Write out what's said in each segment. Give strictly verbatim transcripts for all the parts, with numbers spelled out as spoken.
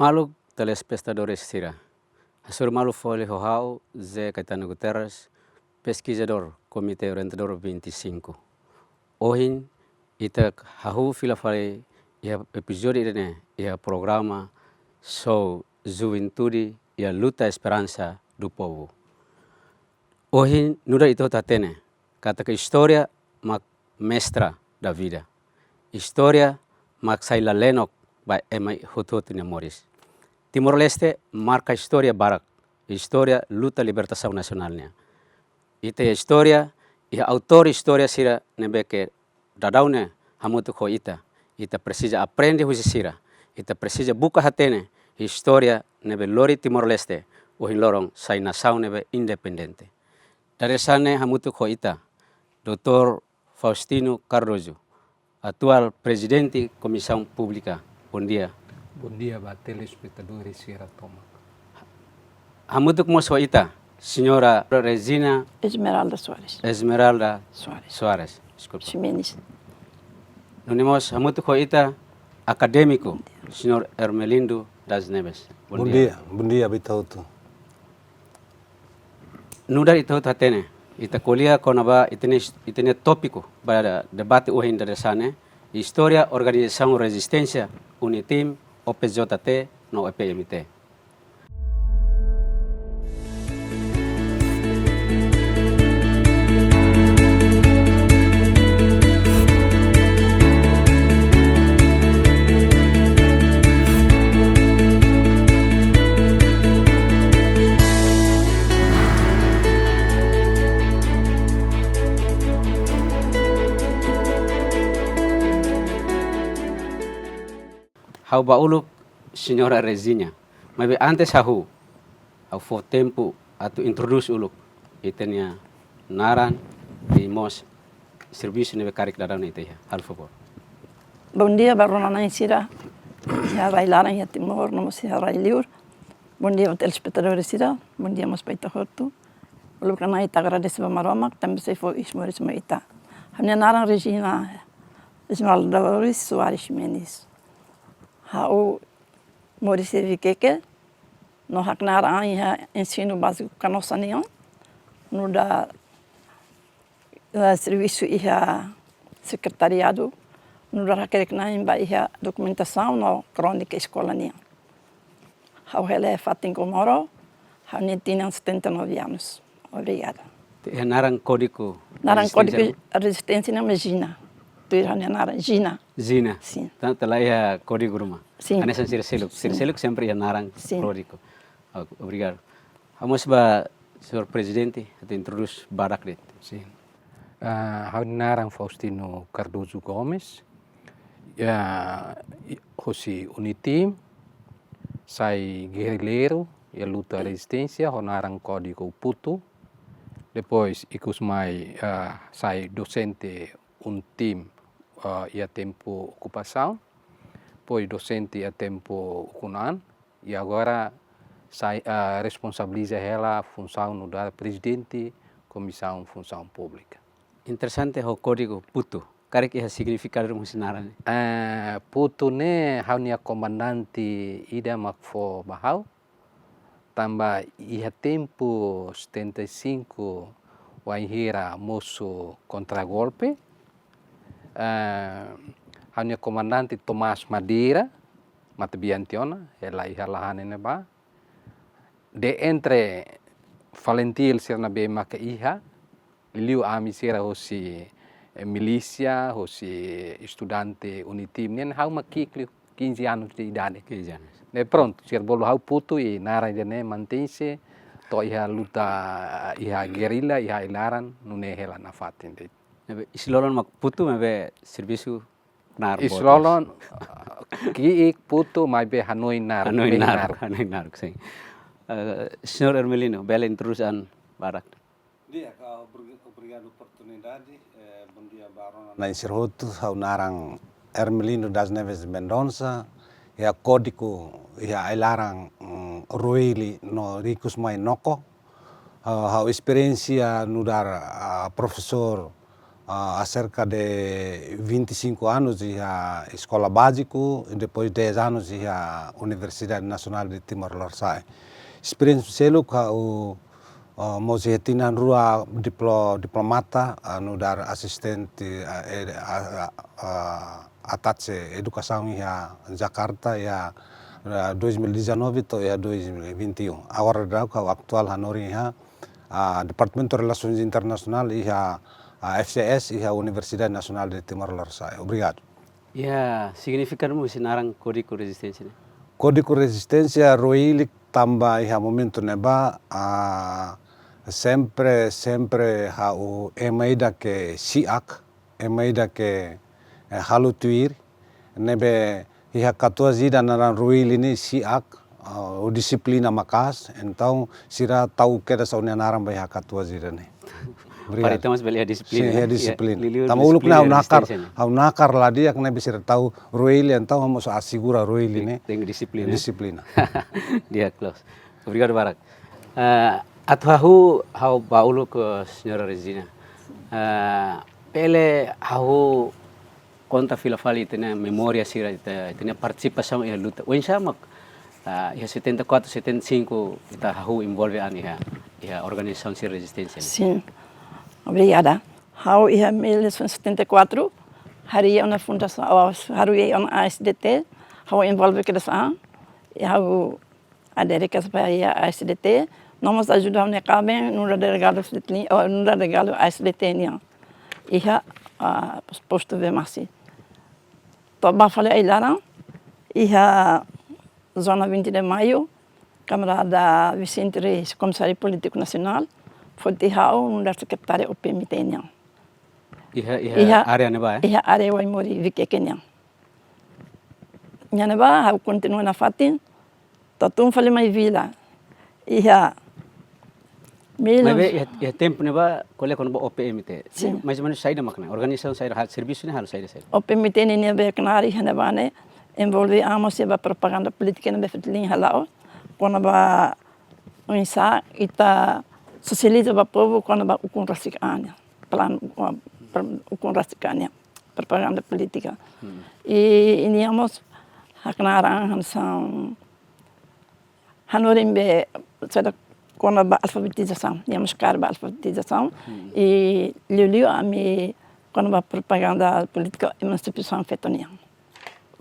Maluk telespetadores sira, hasoru malu fali ho ha'u José Caetano Guterres, peskizadór Komité Orientadór vinte e cinco. Ohin ita hahú fila fali iha epizódiu ida-ne'e iha programa Show Juventude e a Luta Esperança do Povo. Ohin nu'udar ita hotu hatene katak istória mak mestra da vida. Istória mak sai lalenok ba ema hotu-hotu nia moris. Timor-Leste marka istória barak, istória luta libertasaun nasionál nian. Ita iha istória, iha autór istória sira ne'ebé ke daudaun ne'e hamutuk ho ita. Ita presiza aprende husi sira. Ita presiza buka hatene istória ne'ebé lori Timor-Leste ohin loron sai nasaun ne'ebé independente. Dadeer-saan ne'e hamutuk ho ita, doutór Faustino Cardoso, atuál Prezidente Komisaun Públika. Bondia. Bondia ba telespetadores sira tomak. Hamutuk mós ho ita, Señora Regina Esmeralda Soares. Esmeralda Soares. Soares, deskulpa. Ximenes. Nune'e mós hamutuk ho ita, akadémiku, Señór Ermelindo das Neves. Bondia. Bondia, bondia ba ita hotu. Nu'udar ita hotu hatene, ita ko'alia kona-ba ita-nia, ita-nia tópiku ba debate ohin dadeer-saan ne'e, istória organizasaun rezisténsia UNITIM, OPJT no EPMT. Ha'u ba uluk, Señora Regina. Maibé antes hahú, ha'u fó tempu atu introdús uluk ita-nia naran i mós servisu ne'ebé karik daudaun ita iha. Halo favór. Bondia ba rona-na'in sira iha rai-laran, iha Timor, no mós iha rai-liur. Bondia ba telespetadores sira, bondia mós ba ita hotu. Uluk nanain ita agradese ba Maromak, tanba sei fó iis moris mai ita. Ha'u-nia naran Regina Esmeralda Dores Soares Ximenes. Ha'u moris iha Viqueque, no haknaar an iha ensinu báziku Canossa nian, nu'udar, eh, servisu iha sekretariadu, nu'udar hakerek-na'in ba iha dokumentasaun no krónika eskola nian. Ha'u hela iha fatin Comoro, ha'u-nia tinan setenta e nove anos. Obrigada. Iha naran kódigu rezisténsia? Naran kódigu rezisténsia ne'e Gina. Tuir ha'u-nia naran Gina. Gina. Sin. Tan, tan la iha kódigu ruma. Sin. Hanesan sira seluk. Sin. Sira seluk sempre iha naran kódigu. Sin. Ok, obrigadu. Ha'u mós ba Señór Prezidente atu introdús badak de'it. Sin. Ah, ha'u-nia naran Faustino Cardoso Gomes. Ya, i-, hosi UNITIM, sai gerrilleiru iha luta rezisténsia ho naran kódigu Putu. Depois, ikus mai, ah, sai dosente UNITIM, ah, iha tempu okupasaun. Depois dosente iha tempu ukun-an. I agora sai, ah, responsabiliza hela funsaun nu'udar Prezidente Komisaun Funsaun Públika. Interesante ho kódigu Putu. Karik iha signifikadu ruma husi naran ne'e? Eh, Putu ne'e ha'u-nia komandante ida mak fó ba ha'u. Tanba iha tempu setenta e cinco, wainhira mosu kontragolpe, eh, ha'u-nia komandante Tomás Madeira, matebian tiha ona, hela iha lahanen ne'ebá. De entre FALINTIL sira ne'ebé maka iha, liuliu ami sira hosi, eh, milísia, hosi estudante UNITIM nian, ha'u mak ki'ik liu, quinze anos de idade. Quinze anos. Ne'e prontu, sira bolu ha'u Putu i naran ida-ne'e mantein-se, to'o iha luta, iha gerrilla, iha ai-laran, nune'e hela nafatin de'it. Ne'ebé isin-lolon mak Putu, maibé servisu knaar boot. Isin-lolon, ah, ki'ik Putu, maibé hanoin naruk, hanoin naruk, hanoin naruk, sin. Eh, Señór Ermelino, bele introdús an badak. Di'ak, ah, obri-, obrigadu oportunidade, eh, bondia ba rona-na'in sira hotu, ha'u naran Ermelino das Neves Mendonça, iha kódigu, iha ai-laran, mm, Ruili no ikus mai Noko. Ah, ha'u esperiénsia nu'udar, ah, profesór, ah, acerca de vinte e cinco anos iha eskola báziku, e depois dez anos iha Universidade Nacional de Timor-Leste. Esperiénsia seluk ha'u, ah, mós iha tinan rua diplo-, diplomata, ah, nu'udar asistente, ah, eh, ah, ah, ah, attaché edukasaun iha Jakarta iha, ah, dois mil e dezanove to'o iha dois mil e vinte e um. Agora daudaun ha'u atuál hanorin iha, ah, Departamentu Relasoens Internasionál iha, ah, F C S iha Universidade Nasionál de Timor-Leste. Obrigadu. Iha signifikadu mós husi naran Kódigu Rezisténsia ne'e? Kódigu Rezisténsia rua hirak tanba iha momentu ne'ebá, ah, sempre, sempre ha'u ema ida ke si'ak, ema ida ke, eh, halo tuir, ne'ebé iha katuas ida naran rua hirak ne'e si'ak, ah, ho dixiplina maka'as, entaun sira tau kedas ha'u-nia naran ba iha katuas ida ne'e. Obrigadu. Para ita mós bele iha dixiplina. Sin, iha dixiplina. Liuliu tanba uluk ne'e ha'u nakar, rezisténsia ne'e. Ha'u nakar la di'ak ne'ebé sira tau rua hirak, entaun ha'u mós asegura rua hirak ne'e. Tenke dixiplina. Dixiplina. Di'ak, close. Obrigadu barak. Eh, atu hahú, ha'u ba uluk, eh, Señora Regina. Eh, bele hahú konta fila fali ita-nia memória sira, ita, ita-nia partisipasaun iha luta. Oinsá mak, ah, iha setenta e quatro, setenta e cinco, ita hahú envolve an iha, iha organizasaun sira rezisténsia ne'e? Sin. Obrigada. Ha'u iha mil novecentos e setenta e quatro, harii ona fundasaun, oh, harii ona A S D T, ha'u envolve kedas an, i ha'u adere kedas ba iha A S D T, no mós ajuda ha'u-nia kaben, nu'udar delegadu Fretilin, oh, nu'udar delegadu A S D T nian. Iha, ah, postu Vemasse. To'o ba fali ai-laran, iha Zona vinte de Maio, kamarada Vicente Reis, Komisáriu Polítiku Nasionál, foti ha'u nu'udar sekretária O P M T nian. Iha, iha, iha área ne'ebá, eh? Iha área Waimori, Viqueque nian. Iha ne'ebá, ha'u kontinua nafatin, to'o tun fali mai vila. Iha mil... Maibé, iha, iha tempu ne'ebá, ko'alia kona-ba O P M T. Sin. Mais ou menus saida mak ne'e, organizasaun saida, halo servisu ne'e halo saida, saida? O P M T ne'e, ne'ebé knaar iha ne'ebá ne'e, envolve an mós iha ba propaganda polítika ne'ebé Fretilin hala'o, kona-ba oinsá ita sosializa ba povu kona-ba ukun rasik an nian. Planu, ah, pro-, ukun rasik an nian. Propaganda polítika. Hmm. I, i nia mós haknaar an hanesan hanorin be saida kona-ba alfabetizasaun, nia mós kaer ba alfabetizasaun, hmm, i liuliu ami kona-ba propaganda polítika emansipasaun feto nian.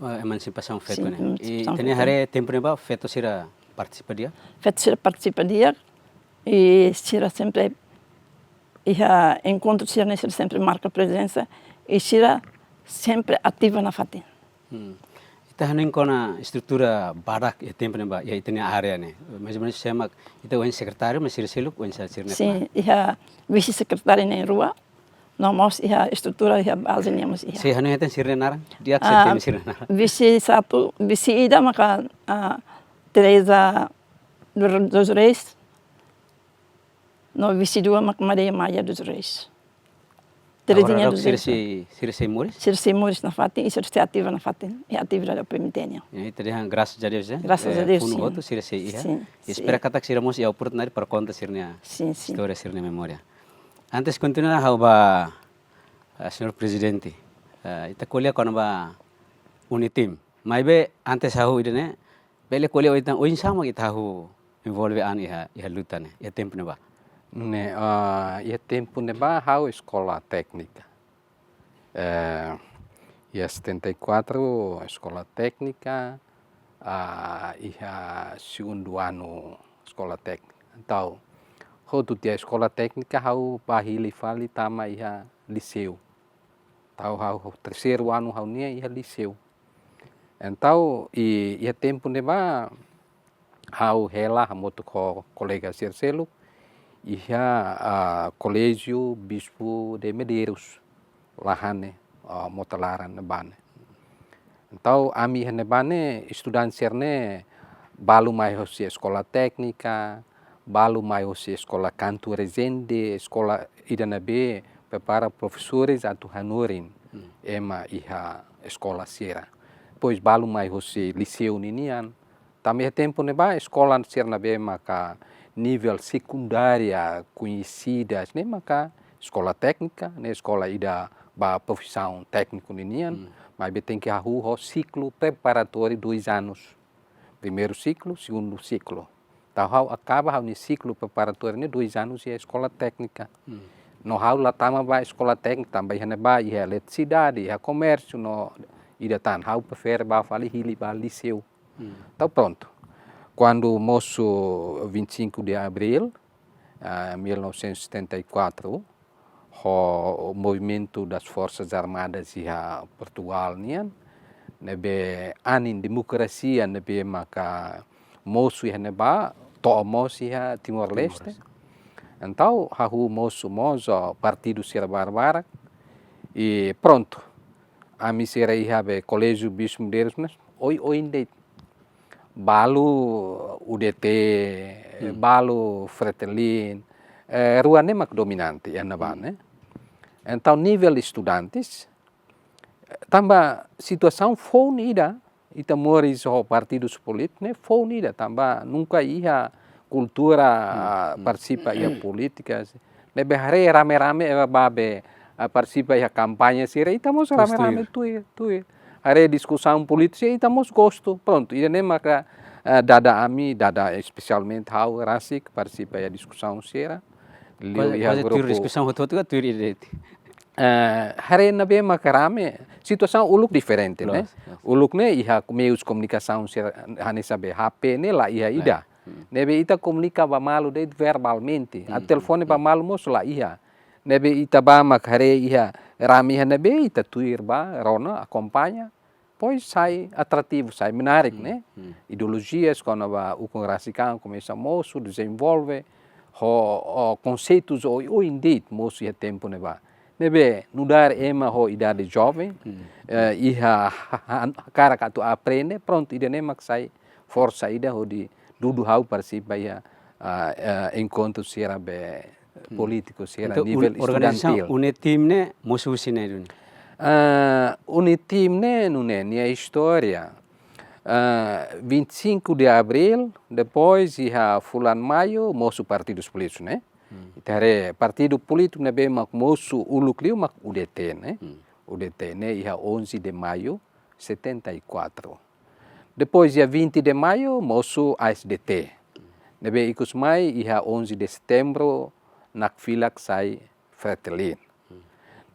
Oh, emansipasaun feto nian. Sin, emansipasaun feto. I ita-nia haree tempu ne'ebá feto sira partisipa di'ak? Feto sira partisipa di'ak, i sira sempre iha enkontru sira-ne'e sira sempre marka prezensa, i sira sempre ativa nafatin. Hmm. Ita hanoin kona estrutura badak iha tempu ne'ebá, iha ita-nia área ne'e. Mais ou menus sé mak ita ohin sekretáriu, mais sira seluk oinsá sira-nia... Sin, iha vise-sekretáriu na'in rua, no mós iha estrutura iha baze nian mós iha. Sei hanoin hateten sira-nia naran? Di'ak, ah, sei temi sira-nia naran? Vise satu, vise ida maka, ah, Teresa dos Reis, no vise dua mak Maria Maia dos Reis. Agora Terezinha dos Reis. Sira sei, sira sei moris? Sira sei moris nafatin, i sira sei ativa nafatin, iha atividade O P M T nian. I ita dehan, graças a Deus, eh? Graças a Deus, sin. Eh, funu hotu sira sei iha. Sin, sin. I espera katak sira mós iha oportunidade para konta sira-nia... Sin, sin. ...istória, sira-nia memória. Antes kontinua, ha'u ba, eh, Señór Prezidente. Eh, ita ko'alia kona-ba UNITIM. Maibé antes hahú ida-ne'e, bele ko'alia oinsá, oinsá mak ita hahú envolve an iha, iha luta ne'e, iha tempu ne'ebá? Ne'e, ah, iha tempu ne'ebá ha'u eskola téknika. Eh, iha setenta e quatro eskola téknika, ah, iha segundu anu eskola téknika. Entaun, hotu tiha eskola téknika ha'u bá hili fali tama iha liseu. Entaun ha'u terseiru anu ha'u-nian iha liseu. Entaun, i, iha tempu ne'ebá ha'u hela hamutuk ho kolega sira seluk iha, ah, Colégio Bispo de Medeiros, lahan ne'e, ah, mota laran ne'ebá ne'e. Entaun ami iha ne'ebá ne'e, estudante sira-ne'e balu mai hosi eskola téknika, balu mai hosi eskola Canto Rezende, eskola ida ne'ebé prepara profesores atu hanorin, hmm, ema iha eskola sira. Depois balu mai hosi liseu ninian. Tanba iha tempu ne'ebá eskola sira ne'ebé maka nivel sekundária koñesidas ne'e maka eskola téknika, ne'e eskola ida ba profisaun tékniku ninian, maibé tenke hahú ho siklu preparatóriu dois anos. Primeiru siklu, segundu siklu. Entaun ha'u akaba ha'u-nia siklu preparatóriu ne'e dois anos iha eskola téknika. No ha'u la tama ba eskola téknika, tanba iha ne'ebá iha eletrisidade, iha komérsiu no ida tan, ha'u prefere ba fali hili ba liseu. Entaun prontu. Kuandu mosu vinte e cinco de abril, ah, mil novecentos e setenta e quatro, ho movimentu das Forças Armadas iha Portugal nian, ne'ebé anin demokrasia ne'ebé maka mosu iha ne'ebá, to'o mós iha Timor-Leste. Entaun hahú mosu mós ho partidu sira barbarak, i prontu. Ami sira iha be Koléjiu Bispu Medeiros ne'e, oioin de'it. Balu U D T, balu Fretilin, eh, rua ne'e mak dominante iha ne'ebá ne'e. Entaun nivel estudantes, eh, tanba situasaun foun ida, ita moris ho partidus polítiku ne'e foun ida, tanba nunka iha kultura, ah, partisipa iha polítika. Ne'ebé haree rame-rame ema bá be, ah, partisipa iha kampaña sira, ita mós rame-rame tuir, tuir. Haree diskusaun polítika sira, ita mós gostu. Prontu, ida-ne'e maka, ah, dada ami, dada espesialmente ha'u rasik partisipa iha diskusaun sira. Liu iha grupu. Kuaze tuir diskusaun hotu-hotu ka tuir ida de'it? Eh, haree ne'ebé maka rame, situasaun uluk diferente, ne'e? Loos, loos. Uluk ne'e iha meius komunikasaun sira hanesan be H P ne'e la iha ida. Ne'ebé ita komunika ba malu de'it verbalmente. Atu telefone ba malu mós la iha. Ne'ebé ita bá mak haree iha rame iha ne'ebé ita tuir bá, rona, akompaña. Depois sai atrativu, sai menarik, ne'e? Ideolojias kona-ba ukun rasik an komesa mosu, dezenvolve, ho, ho konseitus oioin de'it mosu iha tempu ne'ebá. Ne'ebé nu'udar ema ho idade joven, eh, iha ha-, ha-, hakarak atu aprende, prontu, ida-ne'e mak sai forsa ida hodi dudu ha'u partisipa iha, ah, eh, enkontru sira be polítiku sira. Entaun, nivel un-, organizasaun estudantil. UNETIM ne'e mosu husi ne'e duni? Ah, UNETIM ne'e nune'e nia istória. Ah, vinte e cinco de abril, depois iha fulan maiu, mosu partidus polítikus, ne'e? Ita haree partidu polítiku ne'ebé mak mosu uluk liu mak U D T, ne'e? U D T ne'e iha onze de maio setenta e quatro. Depois, dia vinte de maio, mosu A S D T. Ne'ebé ikus mai iha onze de setembro, nakfilak sai Fretilin.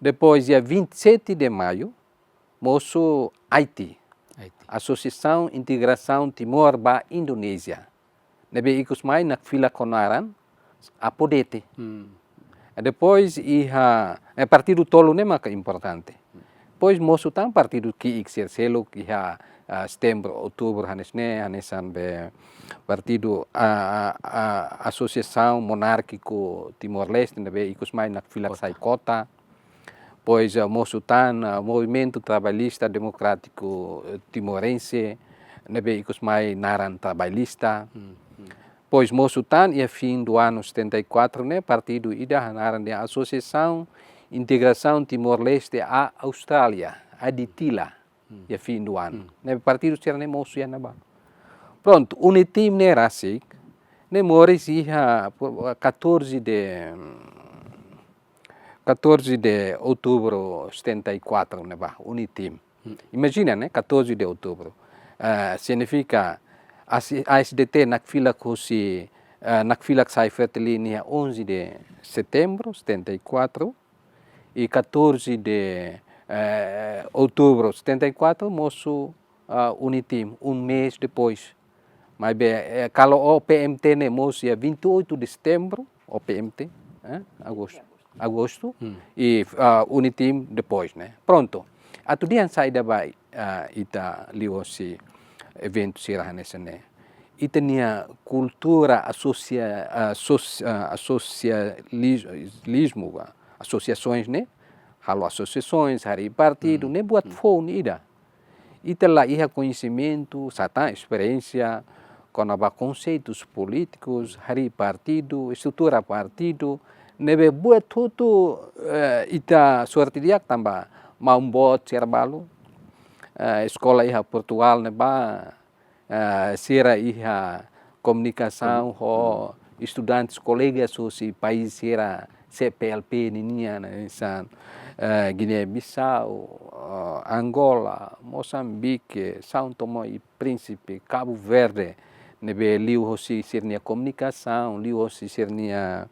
Depois, dia vinte e sete de maio, mosu A I T. A I T. Asosiasaun Integrasaun Timor ba Indonézia. Ne'ebé ikus mai nakfilak ho naran APODETI. Depois iha, eh, partidu tolu ne'e maka importante. Depois mosu tan partidu ki'ik sira seluk iha, ah, setembru, outubru, hanesan ne'e, hanesan be partidu, ah, ah, ah, Asosiasaun Monárkiku Timor-Leste, ne'ebé ikus mai nakfilak sai KOTA. Depois, ah, mosu tan, ah, Movimentu Trabalhista Demokrátiku, eh, Timorense, ne'ebé ikus mai naran Trabalhista. Depois mosu tan iha fim do ano setenta e quatro ne'e, partidu ida naran de Asosiasaun Integrasaun Timor-Leste à Austrália, ADITILA, iha fim do ano. Ne'e partidu sira-ne'e mosu iha ne'ebá. Prontu, UNETIM ne'e rasik, ne'e moris iha, por, catorze de, catorze de outubro setenta e quatro ne'ebá, UNETIM. Imajina, ne'e, catorze de outubro. Ah, signifika A S, A S D T nakfilak husi, ah, nakfilak sai Fretilin iha onze de setembro setenta e quatro, e catorze de, eh, outubro setenta e quatro, mosu, ah, UNETIM, um mês depois. Maibé, eh, kalau OPMT ne'e mosu iha vinte e oito de setembro, OPMT, eh, agostu, agostu, e, ah, UNETIM depois, ne'e? Prontu. Atu dehan saida ba, ah, ita liuhosi eventu sira hanesan ne'e? Ita-nia kultura asosia-, asos-, ah, asosializmu ba, asosiasoens ne'e, halo asosiasoens, harii partidu, ne'e buat foun ida. Ita la iha koñesimentu, sá tan esperiénsia, kona-ba konseitus polítikus, harii partidu, estrutura partidu, ne'ebé buat hotu, eh, ita sorte di'ak tanba maun-boot sira balu, eh, eskola iha Portugal ne'ebá, eh, sira iha komunikasaun ho estudantes, kolegas husi país sira C P L P ninian, hanesan, eh, Guiné-Bissau, eh, Angola, Mozambique, São Tomé e Príncipe, Cabo Verde, ne'ebé liuhosi sira-nia komunikasaun, liuhosi sira-nia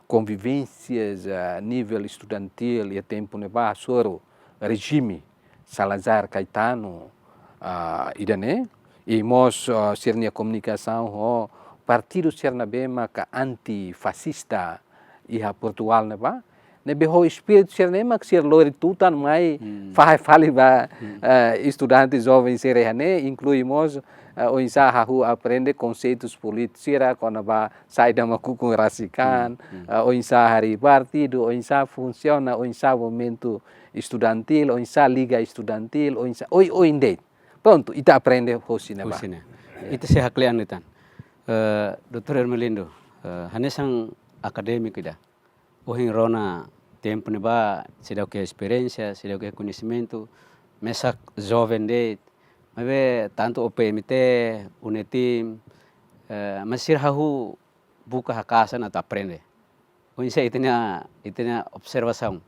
konvivénsias, eh, nivel estudantil, iha tempu ne'ebá hasoru rejime Salazar Caetano, ah, ida-ne'e, i mós, ah, sira-nia komunikasaun ho partidu sira ne'ebé maka antifasista iha Portugal ne'ebá, ne'ebé ho espíritu sira-ne'e mak sira lori tutan mai Hmm. fahe fali ba, Hmm. eh, estudante joven sira iha ne'e, inklui mós, eh, oinsá hahú aprende konseitus polítiku sira kona-ba saida mak ukun rasik an, Hmm. Hmm. eh, oinsá harii partidu, oinsá funsiona, oinsá movimentu estudantil, oinsá liga estudantil, oinsá, oioin de'it. Prontu, ita aprende hosi ne'ebá. Hosi ne'e. Ya. Ita sei haklean liután. Eh, doutór Ermelindo, eh, hanesan akadémiku ida. Ohin rona tempu ne'ebá, seidauk iha esperiénsia, seidauk iha koñesimentu, mesak joven de'it, maibé tantu O P M T, UNETIM, eh, mas sira hahú buka hakaas an atu aprende. Oinsá ita-nia, ita-nia observasaun,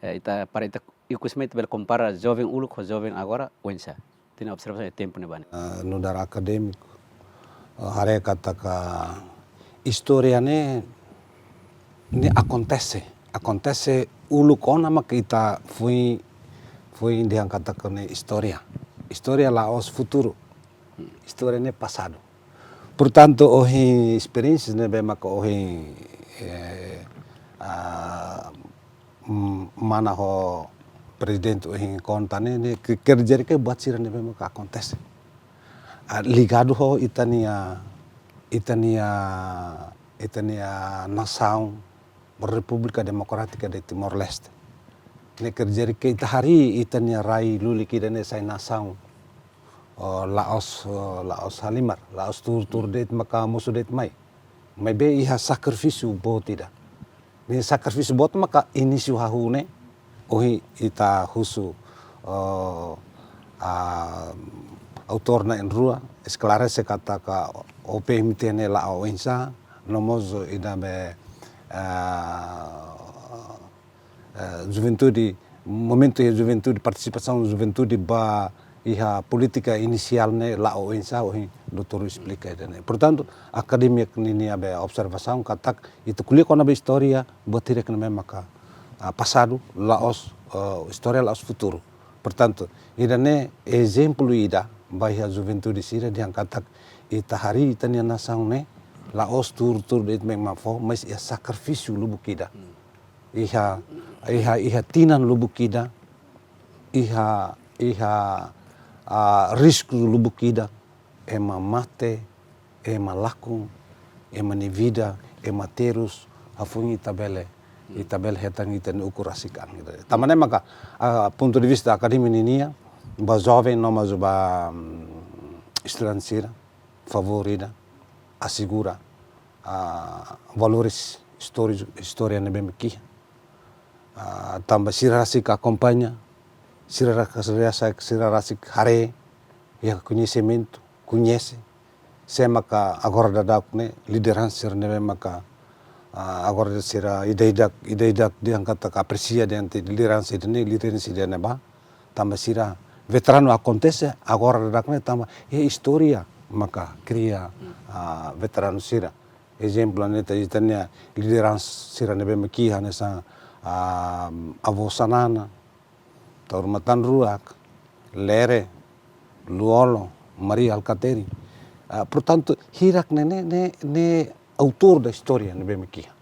eh, ita, para ita, ikus mai ita bele kompara joven uluk ho joven agora, oinsá ita-nia observasaun iha tempu ne'ebá ne'e. Ah, nu'udar akadémiku, ah, haree katak istória ne'e, ne'e akontese, akontese uluk ona mak ita foin, foin dehan katak ne'e istória. Istória la'ós futuru. Istória ne'e pasadu. Portantu, ohin esperiénsia ne'ebé maka ohin, eh, ah, mm, mana ho prezidente ohin konta ne'e, ne'e ke-, ker dizer ke buat sira ne'ebé maka akontese. Ah, ligadu ho ita-nia, ita-nia, ita-nia nasaun Repúblika Demokrátika de Timor-Leste. Ne'e ker dizer ke ita harii ita-nia rai lulik ida-ne'e sai nasaun, oh, la'ós, oh, la'ós halimar, la'ós tuur-tuur de'it maka mosu de'it mai. Maibé iha sakrifísiu boot ida. Ne'e sakrifísiu boot maka inísiu hahú ne'e, ohin ita husu, oh, ah, autór na'in-rua, esklarese katak O P M T ne'e la'o oinsá, no mós ida be, ah, eh, juventude, momentu iha juventude, partisipasaun juventude ba iha polítika inisiál ne'e la'o oinsá, ohin doutór esplika ida-ne'e. Portantu, akademia ninia be observasaun katak ita ko'alia kona-ba istória, buat hirak ne'ebé maka, ah, pasadu, la'ós, eh, istória la'ós futuru. Portantu, ida-ne'e ezemplu ida ba iha juventude sira dehan katak ita harii ita-nia nasaun ne'e la'ós tuur-tuur de'it mak fó, mas iha sakrifísiu lubuk ida. Iha, iha, iha tinan lubuk ida, iha, iha, ah, risku lubuk ida, ema mate, ema lakon, ema nia vida, ema terus, hafoin ita bele, ita bele hetan ita-nia ukun rasik an. Tanba ne'e maka, ah, pontu de vista akadémiku nian, ba joven no mós ba, mm, estudante sira, favór ida, asegura, ah, valores istóriku, istória ne'ebé mak iha. Ah, tanba sira rasik akompaña, sira rasik, sira rasik haree, iha koñesimentu, koñese. Sé maka agora daudaun ne'e lideransa sira ne'ebé maka, ah, agora sira ida-idak, ida-idak dehan katak apresia dehan lideransa ida-ne'e, lideransa ida-ne'ebá. Tanba sira veteranu akontese, agora daudaun ne'e tanba iha istória maka kria, ah, veteranu sira. Ezemplu, ne'e ita, ita-nia lideransa sira ne'ebé mak iha hanesan, ah, Avó Xanana, Taur Matan Ruak, Lere, Lú-Olo, Mari Alkatiri. Ah, portantu, hirak ne'e, ne'e, ne'e, ne'e autór da istória ne'ebé mak iha.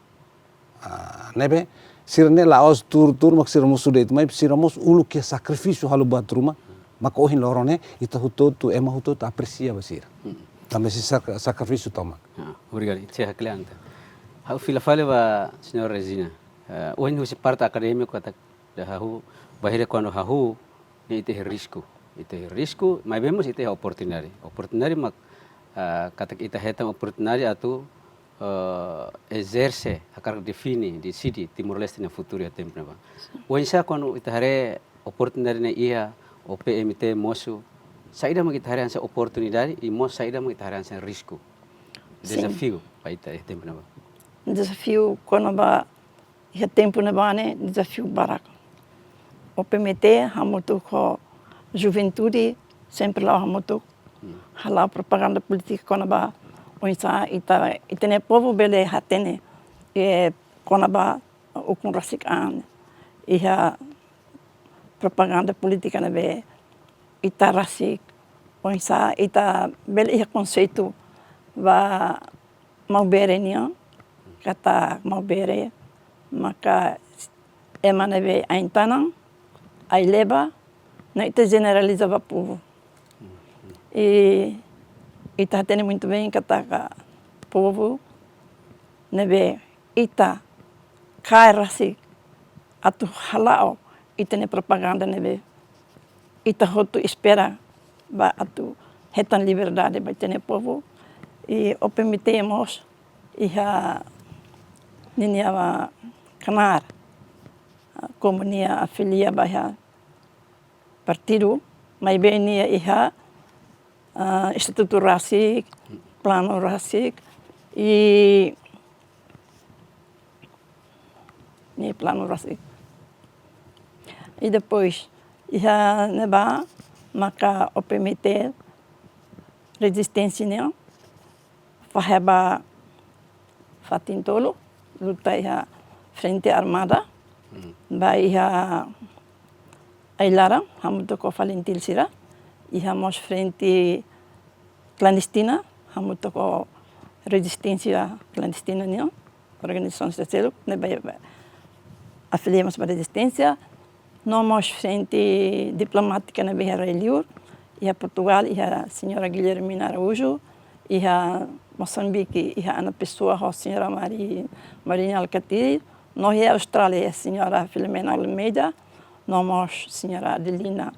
Ah, ne'ebé, sira-ne'e la'ós tuur-tuur mak sira mosu de'it mai, sira mós uluk iha sakrifísiu halo buat ruma, maka ohin loron ne'e, ita hotu-hotu, ema hotu-hotu apresia ba sira. Hmm. Tanba sira sak-, sakrifísiu tomak. Ah, obrigadu, ita sei haklean tan. Ha'u fila fali ba señora Regina. Eh, ohin husi parte akadémiku katak ita hahú, bainhira kuandu hahú, ne'e ita iha risku. Ita iha risku, maibé mós ita iha oportunidade. Oportunidade mak, ah, katak ita hetan oportunidade atu, eh, ezerse, hakarak define, deside Timor-Leste nia futuru iha tempu ne'ebá. Oinsá kuandu ita haree oportunidade ne'e iha, O P M T mosu, saida mak ita haree hanesan oportunidade, i mós saida mak ita haree hanesan risku. Sin. Dezafiu ba ita iha tempu ne'ebá. Dezafiu kona-ba Iha tempu ne'ebá ne'e dezafiu barak. O P M T hamutuk ho juventude sempre la'o hamutuk hala'o propaganda polítika kona-ba oinsá ita, ita-nia povu bele hatene, eh, kona-ba ukun rasik an iha propaganda polítika ne'ebé ita rasik, oinsá ita bele iha konseitu ba maubere nian, katak maubere maka ema ne'ebé ain-tanan, ai-leba, no ita jeneraliza ba povu. I ita hatene muitu bem katak povu ne'ebé ita kaer rasik atu hala'o ita-nia propaganda ne'ebé ita hotu espera ba atu hetan liberdade ba ita-nia povu. I O P M T mós iha ninia knaar, komu nia afilia ba iha partidu, maibé nia iha, ah, estatutu rasik, planu rasik, i nia planu rasik. I depois, iha ne'ebá maka O P M T rezisténsia nian fahe ba fatin tolu, luta iha frente armada, ba iha ai-laran, hamutuk ho FALINTIL sira, iha mós frente klandestina, hamutuk ho rezisténsia klandestina nian, organizasaun sira seluk ne'ebé afilia mós ba rezisténsia, no mós frente diplomátika ne'ebé iha rai-liur, iha Portugal, iha señora Guilhermina Araújo, iha Mosambike, iha Ana Pessoa ho señora Mari-, Marina Alkatiri, no iha Austrália, iha señora Filomena Almeida, no mós señora Adelina,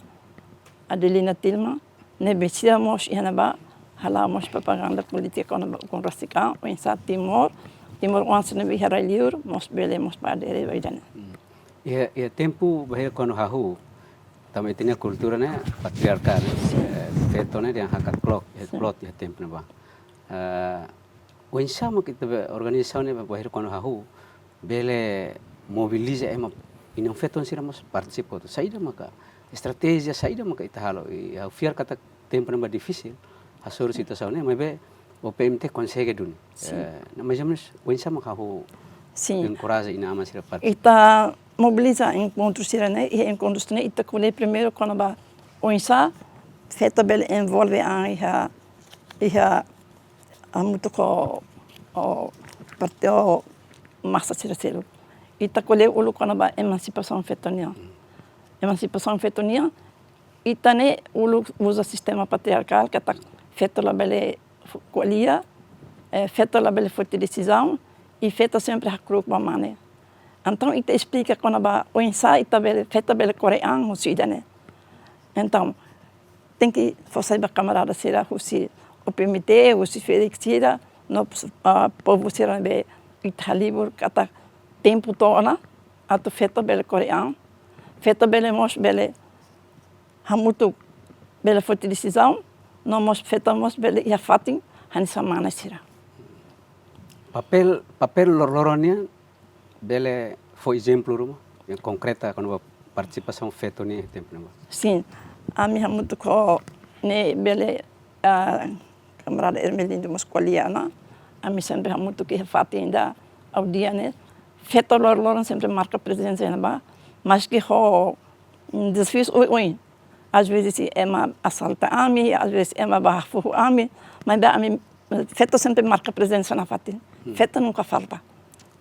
Adelina Tilma, ne'ebé sira mós iha ne'ebá hala'o mós propaganda polítika kona-ba ukun rasik an, oinsá Timor, timoroan sira ne'ebé iha rai-liur mós bele mós bá adere ba ida-ne'e. Iha, iha tempu bainhira kuandu hahú, tanba ita-nia kultura ne'e patriarkál, eh, feto ne'e dehan hakat klok, eh, klok iha tempu ne'ebá. Eh, oinsá mak ita-nia organizasaun ne'e bainhira kuandu hahú bele mobiliza ema, i no feto sira mós partisipa hotu. Saida maka estratéjia, saida maka ita halo, i ha'u fiar katak tempu ne'ebá difisil, hasoru situasaun ne'e, maibé O P M T konsege duni. Sin. Eh, mais ou menus, oinsá mak hahú enkoraja inan-aman sira partisipa? Ita mobiliza enkontru sira-ne'e, i enkontru sira-ne'e ita ko'alia primeiru kona-ba oinsá feto bele envolve an iha, iha hamutuk ho, ho parte, ho masa sira seluk. Ita ko'alia uluk kona-ba emansipasaun feto nian. Emansipasaun feto nian, ita ne'e uluk uza sistema patriarkál katak feto labele fo-, ko'alia, eh, feto labele foti desizaun, i feto sempre hakru'uk ba mane. Entaun ita esplika kona-ba oinsá ita bele, feto bele kore an husi ida-ne'e. Entaun tenke fó sai ba kamarada sira husi O P M T, husi Felix sira, no, ah, povu sira ne'ebé ita halibur katak tempu to'o ona atu feto bele kore an, feto bele mós bele hamutuk bele foti desizaun, no mós feto mós bele iha fatin hanesan mane sira. Papél, papél lor-, loron nian bele fó ezemplu ruma, yang konkreta kona-ba partisipasaun feto nian iha tempu ne'ebá? Sin, ami hamutuk ho ne'e bele, ah, kamarada Ermelindo mós ko'alia ona, ami sempre hamutuk iha fatin ida, ha'u dehan ne'e, feto lor-, loron sempre marka prezensa iha ne'ebá, maski ho, mm, dezafius oioin. Às vezes ema asalta ami, às vezes ema bá hafoho ami, maibé ami, feto sempre marka prezensa iha fatin. Hmm. Feto nunka falta.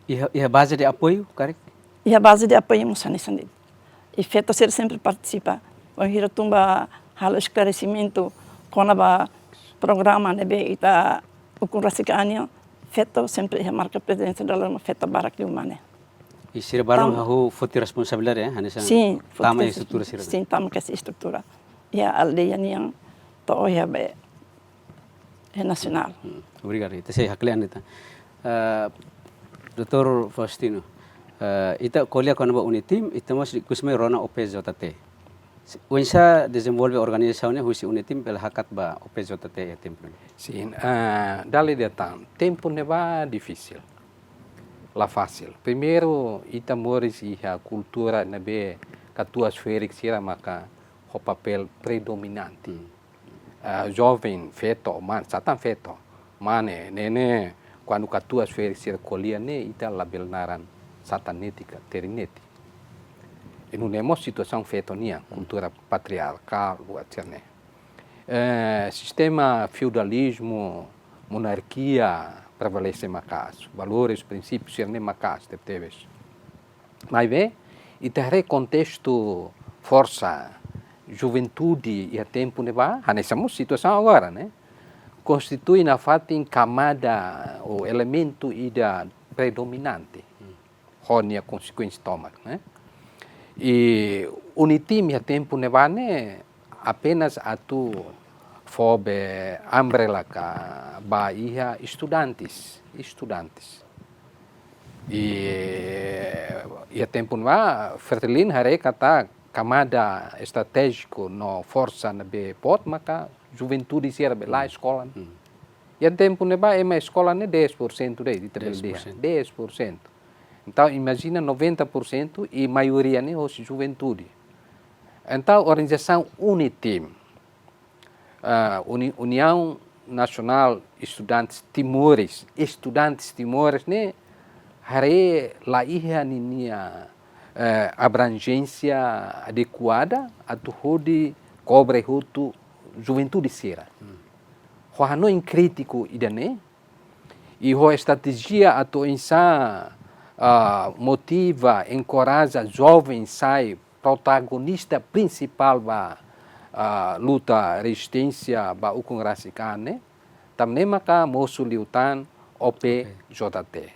Iha, iha baze de apoiu, karik? Iha baze de apoiu mós hanesan ne'e. I feto sira sempre partisipa. Bainhira tun ba halo esklaresimentu kona-ba programa ne'ebé ita ukun rasik an nian, feto sempre iha marka prezensa, dala ruma feto barak liu mane. I sira balun hahú foti responsabilidade, eh, hanesan, sin, foti, tama iha estrutura sira. Sin, tama iha estrutura. Iha aldeia nian to'o iha be, iha nasionál. Hmm, obrigadu. Ita sei haklean ita. Eh, doutór Faustino, eh, ita ko'alia kona-ba UNETIM, ita mós ikus mai rona O P J T. Oinsá dezenvolve organizasaun ne'e husi UNETIM bele hakat ba O P J T iha tempu ne'e? Sin, eh, dala ida tan, tempu ne'ebá difisil. La fasil. Primeiru, ita moris iha kultura ne'ebé katuas-ferik sira maka ho papél predominante. Ah, joven feto, mane, sá tan feto, mane, ne'e ne'e, kuandu katuas-ferik sira ko'alia ne'e, ita labele naran sá tan netik ka teri netik. I nune'e mós situasaun feto nian, kultura patriarkál, buat sira ne'e. Eh, sistema feudalizmu, monarkia prevalese maka'as, valores, prinsípiu sira ne'e maka'as tebetebes. Maibé, ita haree kontestu forsa juventude iha tempu ne'ebá, hanesan mós situasaun agora, ne'e? Konstitui nafatin kamada ou elementu ida predominante. Ho nia konsekuénsia tomak, ne'e? I UNITIM iha tempu ne'ebá ne'e apenas atu fó be umbrella ka ba iha estudantes, estudantes. I iha tempu ne'ebá, Fretilin haree katak kamada estratéjiku no forsa ne'ebé boot maka juventude sira be la eskola. Iha tempu ne'ebá ema eskola ne'e dez por cento de'it, ita bele dehan. Dez por cento. Dez por cento. Entaun, imajina noventa por cento i maioria ne'e hosi juventude. Entaun, organizasaun UNITIM, ah, Uni-, União Nacional Estudantes Timores, estudantes timores ne'e haree la iha ninia, eh, abranjénsia adekuada atu hodi kobre hotu juventude sira. Ho hanoin krítiku ida-ne'e, i ho estratéjia atu oinsá, ah, motiva, enkoraja joven sai protagonista prinsipál ba, ah, luta rezisténsia ba ukun rasik an ne'e, tan ne'e maka mosu liután O P J T,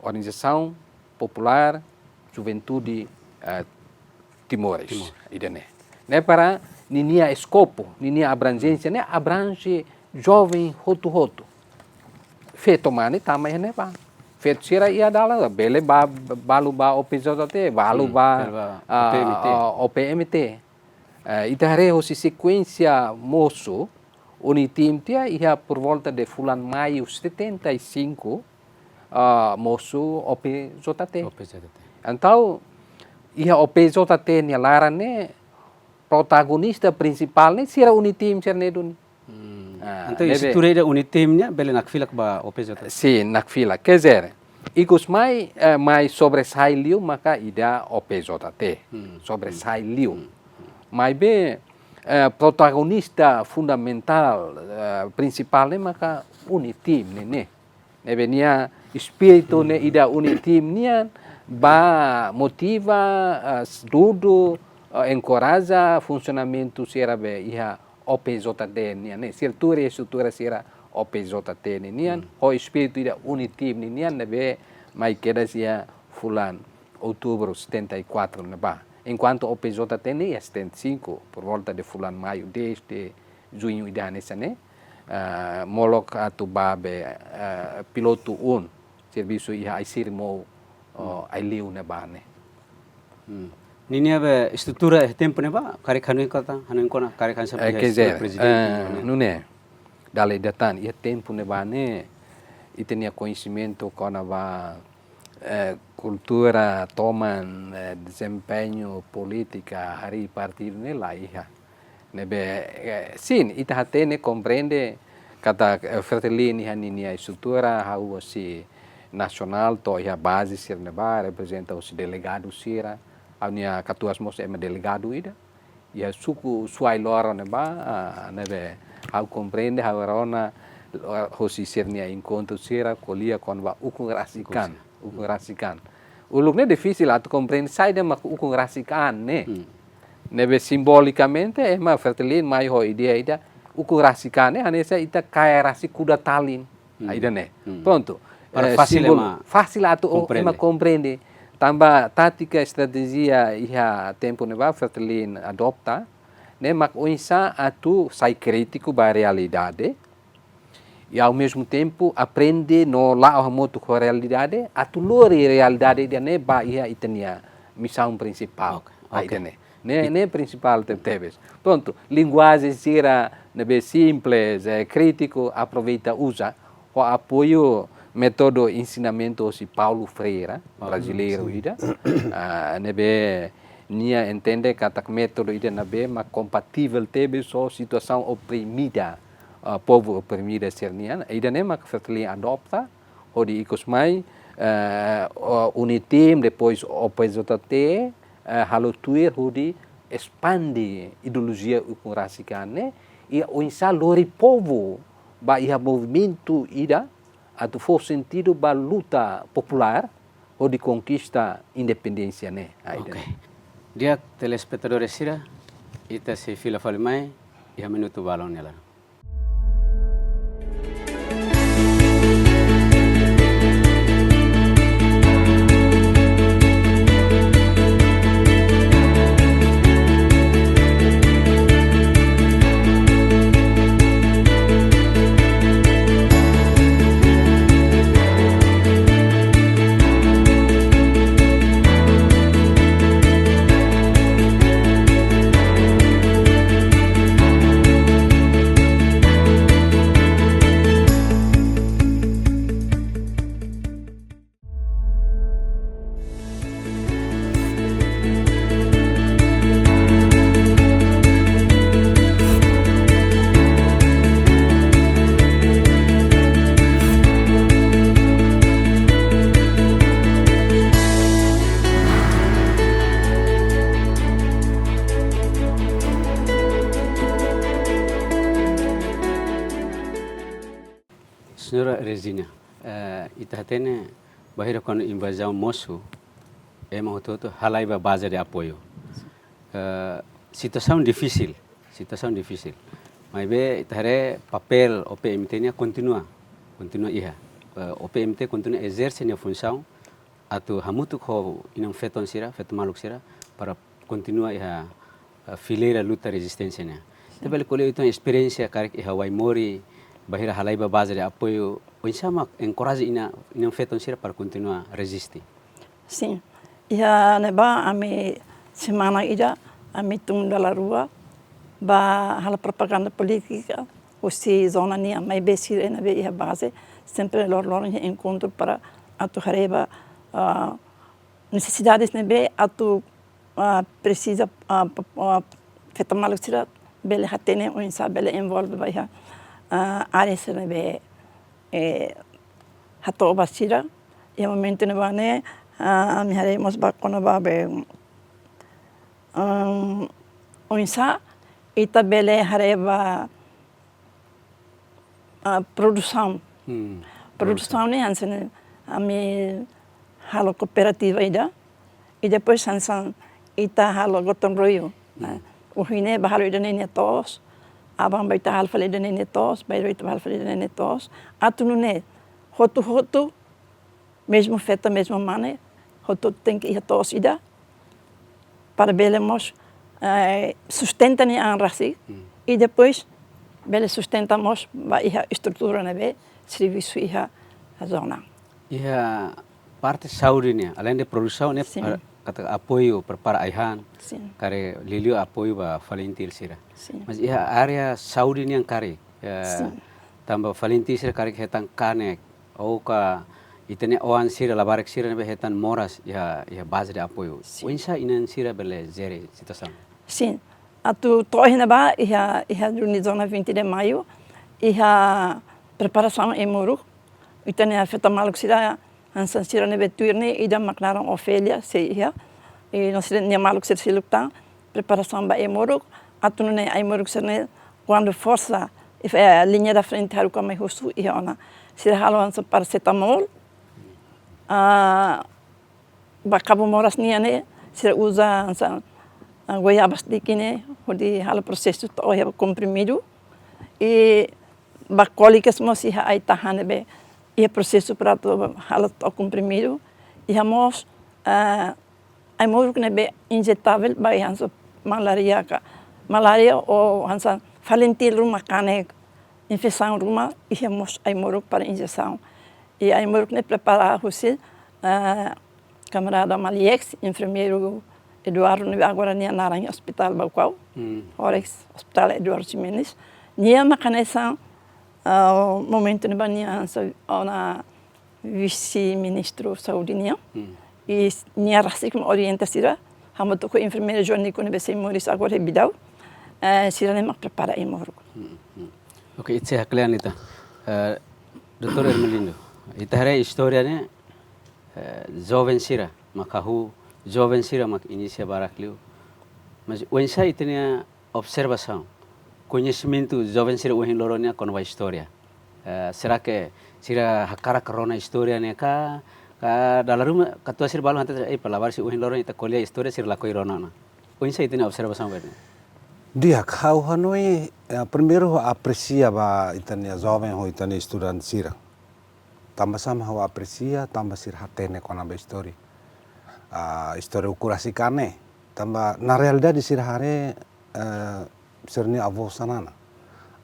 Organizasaun Populár Juventude, eh, Timores, Timor. Ida-ne'e. Ne'e para ninia eskopu, ninia abranjénsia, ne'e abranje joven hotu-hotu. Feto mane tama iha ne'ebá. Feto sira iha dalan, bele ba, balu ba O P J T, balu Hmm, ba, bele ba ah, O P M T. Ah, O P M T. Eh, ita haree hosi sekuénsia mosu, UNITIM tiha iha por volta de fulan maiu setenta e cinco, ah, mosu O P J T. O P J T. Entaun, iha O P J T nia laran ne'e, protagonista prinsipál ne'e sira UNITIM sira-ne'e duni. Hmm. Ah, entaun, ne'ebé estrutura ida UNITIM nian bele nakfilak ba O P J T? Sin, nakfilak. Quer dizer, ikus mai, eh, mai sobressai liu maka ida O P J T. Hmm. Sobressai liu. Hmm. Maibé, eh, protagonista fundamentál, eh, prinsipál ne'e maka UNITIM ne'e, ne'e. Ne'ebé nia espíritu ne'e ida UNITIM nian ba motiva, eh, s-, dudu, eh, enkoraja funsionamentu sira be iha O P J T nian, ne'e? Sira tuur iha estrutura sira O P J T nian, Hmm. ho espíritu ida UNITIM nian ne'ebé mai kedas iha fulan Outubru setenta e quatro ne'ebá. Enkuantu O P J T ne'e iha setenta e cinco, por volta de fulan maiu, dez de juñu ida hanesan ne'e, eh, molok atu ba be, eh, pilotu un, servisu iha ai-sirmou, oh, Hmm. ai-liu ne'ebá ne'e. Hmm. Ninia be estrutura iha tempu ne'ebá, karik hanoin katak, hanoin kona, karik hanesan Eh, iha quer dizer, prezidente, eh, ne'e? Nune'e, dala ida tan, iha tempu ne'ebá ne'e, ita-nia koñesimentu kona-ba, eh, kultura toman, eh, dezempeñu polítika harii partidu ne'e la iha. Ne'ebé, eh, sin, ita hatene, komprende katak, eh, Fretilin iha ninia estrutura, ha'u husi nasionál to'o iha baze sira ne'ebá, reprezenta husi delegadu sira, ha'u-nia katuas mós ema delegadu ida. Iha suku Suai Loro ne'ebá, ah, ne'ebé ha'u komprende, ha'u rona, ah, hosi sira-nia enkontru sira, ko'alia kona-ba ukun rasik an. Ukun rasik an. Uluk ne'e difisil atu komprende saida mak ukun rasik an ne'e. Hmm. Ne'ebé simbolikamente, ema Fretilin mai ho ideia ida, ukun rasik an ne'e, hanesan ita kaer rasik kuda-talin. Hmm. Ah, ida-ne'e. Hmm. Prontu. Para Eh, fasil simbol-, ema fasil atu, oh, komprende. Ema komprende. Tanba tátika estratéjia iha tempu ne'ebá Fretilin adota, ne'e mak oinsá atu sai krítiku ba realidade, i ao mesmo tempo aprende no la'o hamutuk ho realidade, atu lori realidade ida-ne'e ba iha ita-nia misaun prinsipál. Ok, ah, ok. Ida-ne'e. Ne'e, ne'e prinsipál te-, tebes. Prontu, linguajen sira ne'ebé simples, eh, krítiku, aproveita uza, ho apoiu Métodu ensinamentu hosi Paulo Freire, Paulo, brasileiru, sin, ida. Ah, ne'ebé nia entende katak métodu ida ne'ebé mak kompativel tebes ho situasaun oprimida, ah, povu oprimida sira-nian. Ida-ne'e mak Fretilin adota, hodi ikus mai, eh, o-, UNITIM, depois O P J T, eh, halo tuir hodi espande ideolojia ukun rasik an ne'e, i oinsá lori povu ba iha movimentu ida atu fó sentidu ba luta populár hodi konkista independénsia ne'e. Ah, ida. Oke. Di'ak, telespetadór sira, ita sei fila fali mai iha minutu balun nia laran. Señora Regina, eh, ita hatene bainhira kuandu invazaun mosu, ema hotu-hotu halai ba baze de apoiu. Eh, situasaun difisil, situasaun difisil. Maibé ita haree papél O P M T nian kontinua, kontinua iha. Eh, O P M T kontinua ezerse nia funsaun atu hamutuk ho inan-feton sira, feto maluk sira, para kontinua iha, eh, fileira luta rezisténsia nian. Sin. Ita bele ko'alia uitoan esperiénsia karik iha Waimori, bainhira halai ba baze de apoiu, oinsá mak enkoraja inan, inan-feton sira para kontinua reziste? Sin. Iha ne'ebá ami semana ida, ami tun dala rua, ba halo propaganda polítika, husi zona nian, maibé sira ne'ebé iha baze, sempre loron-loron iha enkontru para atu haree ba, ah, nesesidades ne'ebé atu, ah, presiza, ah, pa-, ah, feto maluk sira bele hatene oinsá bele envolve ba iha, ah, área sira ne'ebé, eh, hato'o ba sira. Iha momentu ne'ebá ne'e, ah, ami haree mós ba kona-ba be, um, oinsá ita bele haree ba, ah, produsaun. Hmm. Produsaun ne'e hanesan ami halo kooperativa ida. I depois hanesan ita halo gotong royong. Hmm. Ohin ne'e bá halo ida-ne'e nia to'os. Aban bá ita halo fali ida-ne'e nia to'os, bainrua ita bá halo fali ida-ne'e nia to'os. Atu nune'e hotu-hotu, mezmu feto, mezmu mane, hotu tenke iha to'os ida, para bele mós, eh, sustenta nia an rasik, hmm, i depois bele sustenta mós ba iha estrutura ne'ebé servisu iha zona. Iha parte saúde nian, além de produsaun ne'e, sin, para, katak apoiu, prepara ai-han, sin, karik liuliu apoiu ba FALINTIL sira. Sin. Mas iha área saúde nian karik, eh, sin, tanba FALINTIL sira karik hetan kanek, ou ka ita-nia oan sira, labarik sira ne'ebé hetan moras iha, iha baze de apoiu. Sin. Oinsá inan sira bele jere situasaun? Sin. Atu to'o iha ne'ebá, iha, iha duni zona vinte de Maio, iha preparasaun ai-moruk. Ita-nia feto maluk sira, hanesan sira ne'ebé tuir ne'e, ida mak naran Ofélia, sei iha. I no sira-nia maluk sira seluk tan, preparasaun ba ai-moruk, atu nune'e ai-moruk sira-ne'e, kuandu forsa, eh, liña da frente haruka mai husu iha ona. Sira halo hanesan parasetamol, ah, ba kabu moras nian ne'e, sira uza hanesan, ah, goiabas di'ak ne'e, hodi halo prosesu to'o iha komprimidu. I ba kólikas mós iha ai-tahan ne'ebé iha prosesu para atu halo to'o komprimidu. Iha mós, ah, ai-moruk ne'ebé injetável ba iha hanesan malária ka. Malária ou hanesan FALINTIL ruma kanek, infesaun ruma, iha mós ai-moruk para injesaun. I ai-moruk ne'e prepara husi, eh, kamarada Maliex, enfermeiru Eduardo ne'ebé agora nia naran iha Hospital Baucau, hmm, Horex, Hospital Eduardo Ximenes. Nia mak hanesan, eh, momentu ne'ebá nia hanesan, ona, Vise-Ministru Saúde nian. Hmm. I nia rasik mak orienta sira, hamutuk ho enfermeira Joanico ne'ebé sei moris agora iha Bidau. Eh, sira-ne'e mak prepara ema horuk. Hmm, hmm. Oke, ita sei haklean ita. Eh, Doutór Ermelindo, ita haree istória ne'e, eh, joven sira mak hahú, joven sira mak inisia barak liu. Mas oinsá ita-nia observasaun, koñesimentu joven sira ohin loron nian kona-ba istória? Eh, será que sira hakarak rona istória ne'e ka, ka dala ruma katuas sira balun hatete, eh, palabar se ohin loron ita ko'alia istória sira lakohi rona ona. Oinsá ita-nia observasaun ba ida-ne'e? Di'ak, ha'u hanoin, eh, primeiru apresia ba ita-nia joven ho ita-nia estudante sira. Tanba sá mak ha'u apresia, tanba sira hatene kona-ba istória. Ah, istória ukun rasik an ne'e. Tanba na realidade sira haree, eh, sira-nia avó Xanana.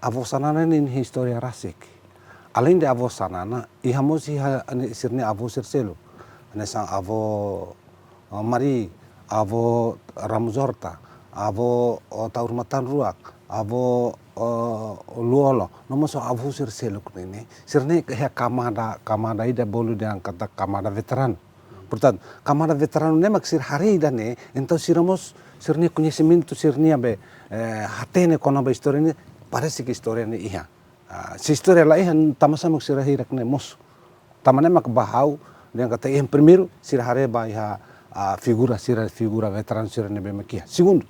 Avó Xanana ne'e nia istória rasik. Aleinde avó Xanana, iha mós iha ne'e sira-nia avó sira seluk. Hanesan avó, eh, Mari, avó Ramos Horta, avó, eh, Taur Matan Ruak, avó, eh, Lú-Olo. No mós avó sira seluk ne'e, ne'e. Sira-ne'e iha kamada, kamada ida bolu dehan katak kamada veteranu. Portantu, kamada veteranu ne'e mak sira haree ida-ne'e, entaun sira mós, sira-nia koñesimentu, sira-nia be, eh, hatene kona-ba istória ne'e, parese ke istória ne'e iha. Ah, se istória la iha, tanba sá mak sira hirak ne'e mosu. Tanba ne'e mak ba ha'u, dehan katak iha primeiru, sira haree ba iha, ah, figura sira, figura veteranu sira ne'ebé mak iha. Segundu,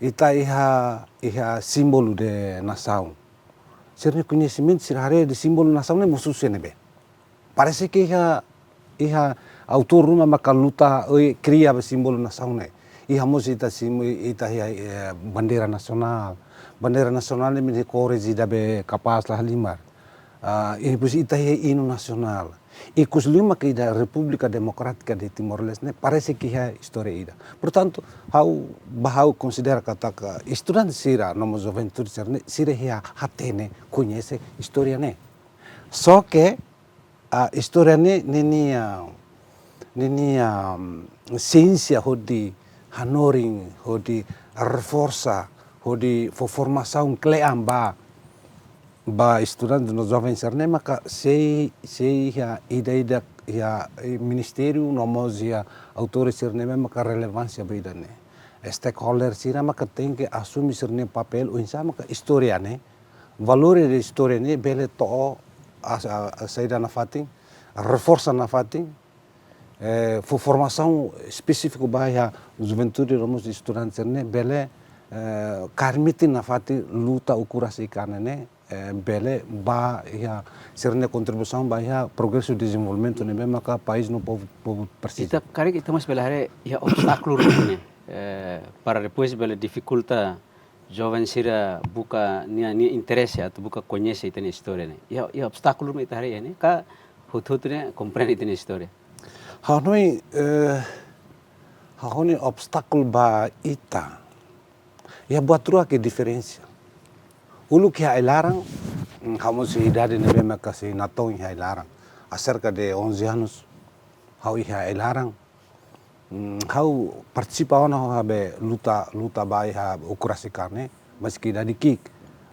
ita iha, iha símbolu de nasaun. Sira-nia koñesimentu, sira haree de símbolu nasaun ne'e mosu husi ne'ebé. Parese ke iha, iha autór ruma maka luta, eh, kria be símbolu nasaun ne'e. Iha mós ita sim-, ita iha, eh, bandeira nasionál. Bandeira nasionál ne'e mak iha kores ida be kapás la halimar. Ah, i depois ita iha inu nasionál. Ikus liu mak ida Repúblika Demokrátika de Timor-Leste ne'e parese ke iha istória ida. Portantu, ha'u, ba ha'u konsidera katak estudante sira, no mós juventude sira ne'e, sira iha hatene, koñese istória ne'e. Só ke, ah, istória ne'e, ne'e nia, ne'e nia, mm, siénsia hodi hanorin, hodi reforsa, hodi fó formasaun kle'an ba, ba estudante no joven sira-ne'e maka sei, sei iha ida-idak iha, eh, ministériu no mós iha autór sira-ne'e maka relevánsia ba ida-ne'e. Stakeholder sira maka tenke asume sira-nia papél oinsá maka istória ne'e, valór de istória ne'e bele to'o a, a, a saida nafatin, reforsa nafatin, eh, fó formasaun espesífiku ba iha juventude no mós estudante sira-ne'e bele, eh, kaer metin nafatin luta ukun rasik an ne'e, eh, bele ba iha sira-nia kontribuisaun ba iha progresu dezenvolvimentu ne'ebé maka país no povu, povu presiza. Ita karik ita mós bele haree iha obstákulu ruma ne'e, eh, para depois bele difikulta joven sira buka nia, nia interese atu buka koñese ita-nia istória ne'e. Iha, iha obstákulu ruma ita haree ne'e, ka hotu-hotu ne'e komprende ita-nia istória? Ha'u hanoin, eh, ha'u hanoin obstákulu ba ita. Iha buat rua ke diferensa. Uluk iha ai-laran, mm, ha'u mós iha idade ne'ebé maka sei natoon iha ai-laran. Aserka de onze anos, ha'u iha ai-laran. Mm, ha'u partisipa ona ho ha'u-nia be luta, luta ba iha ukun rasik an ne'e, maski idade ki'ik.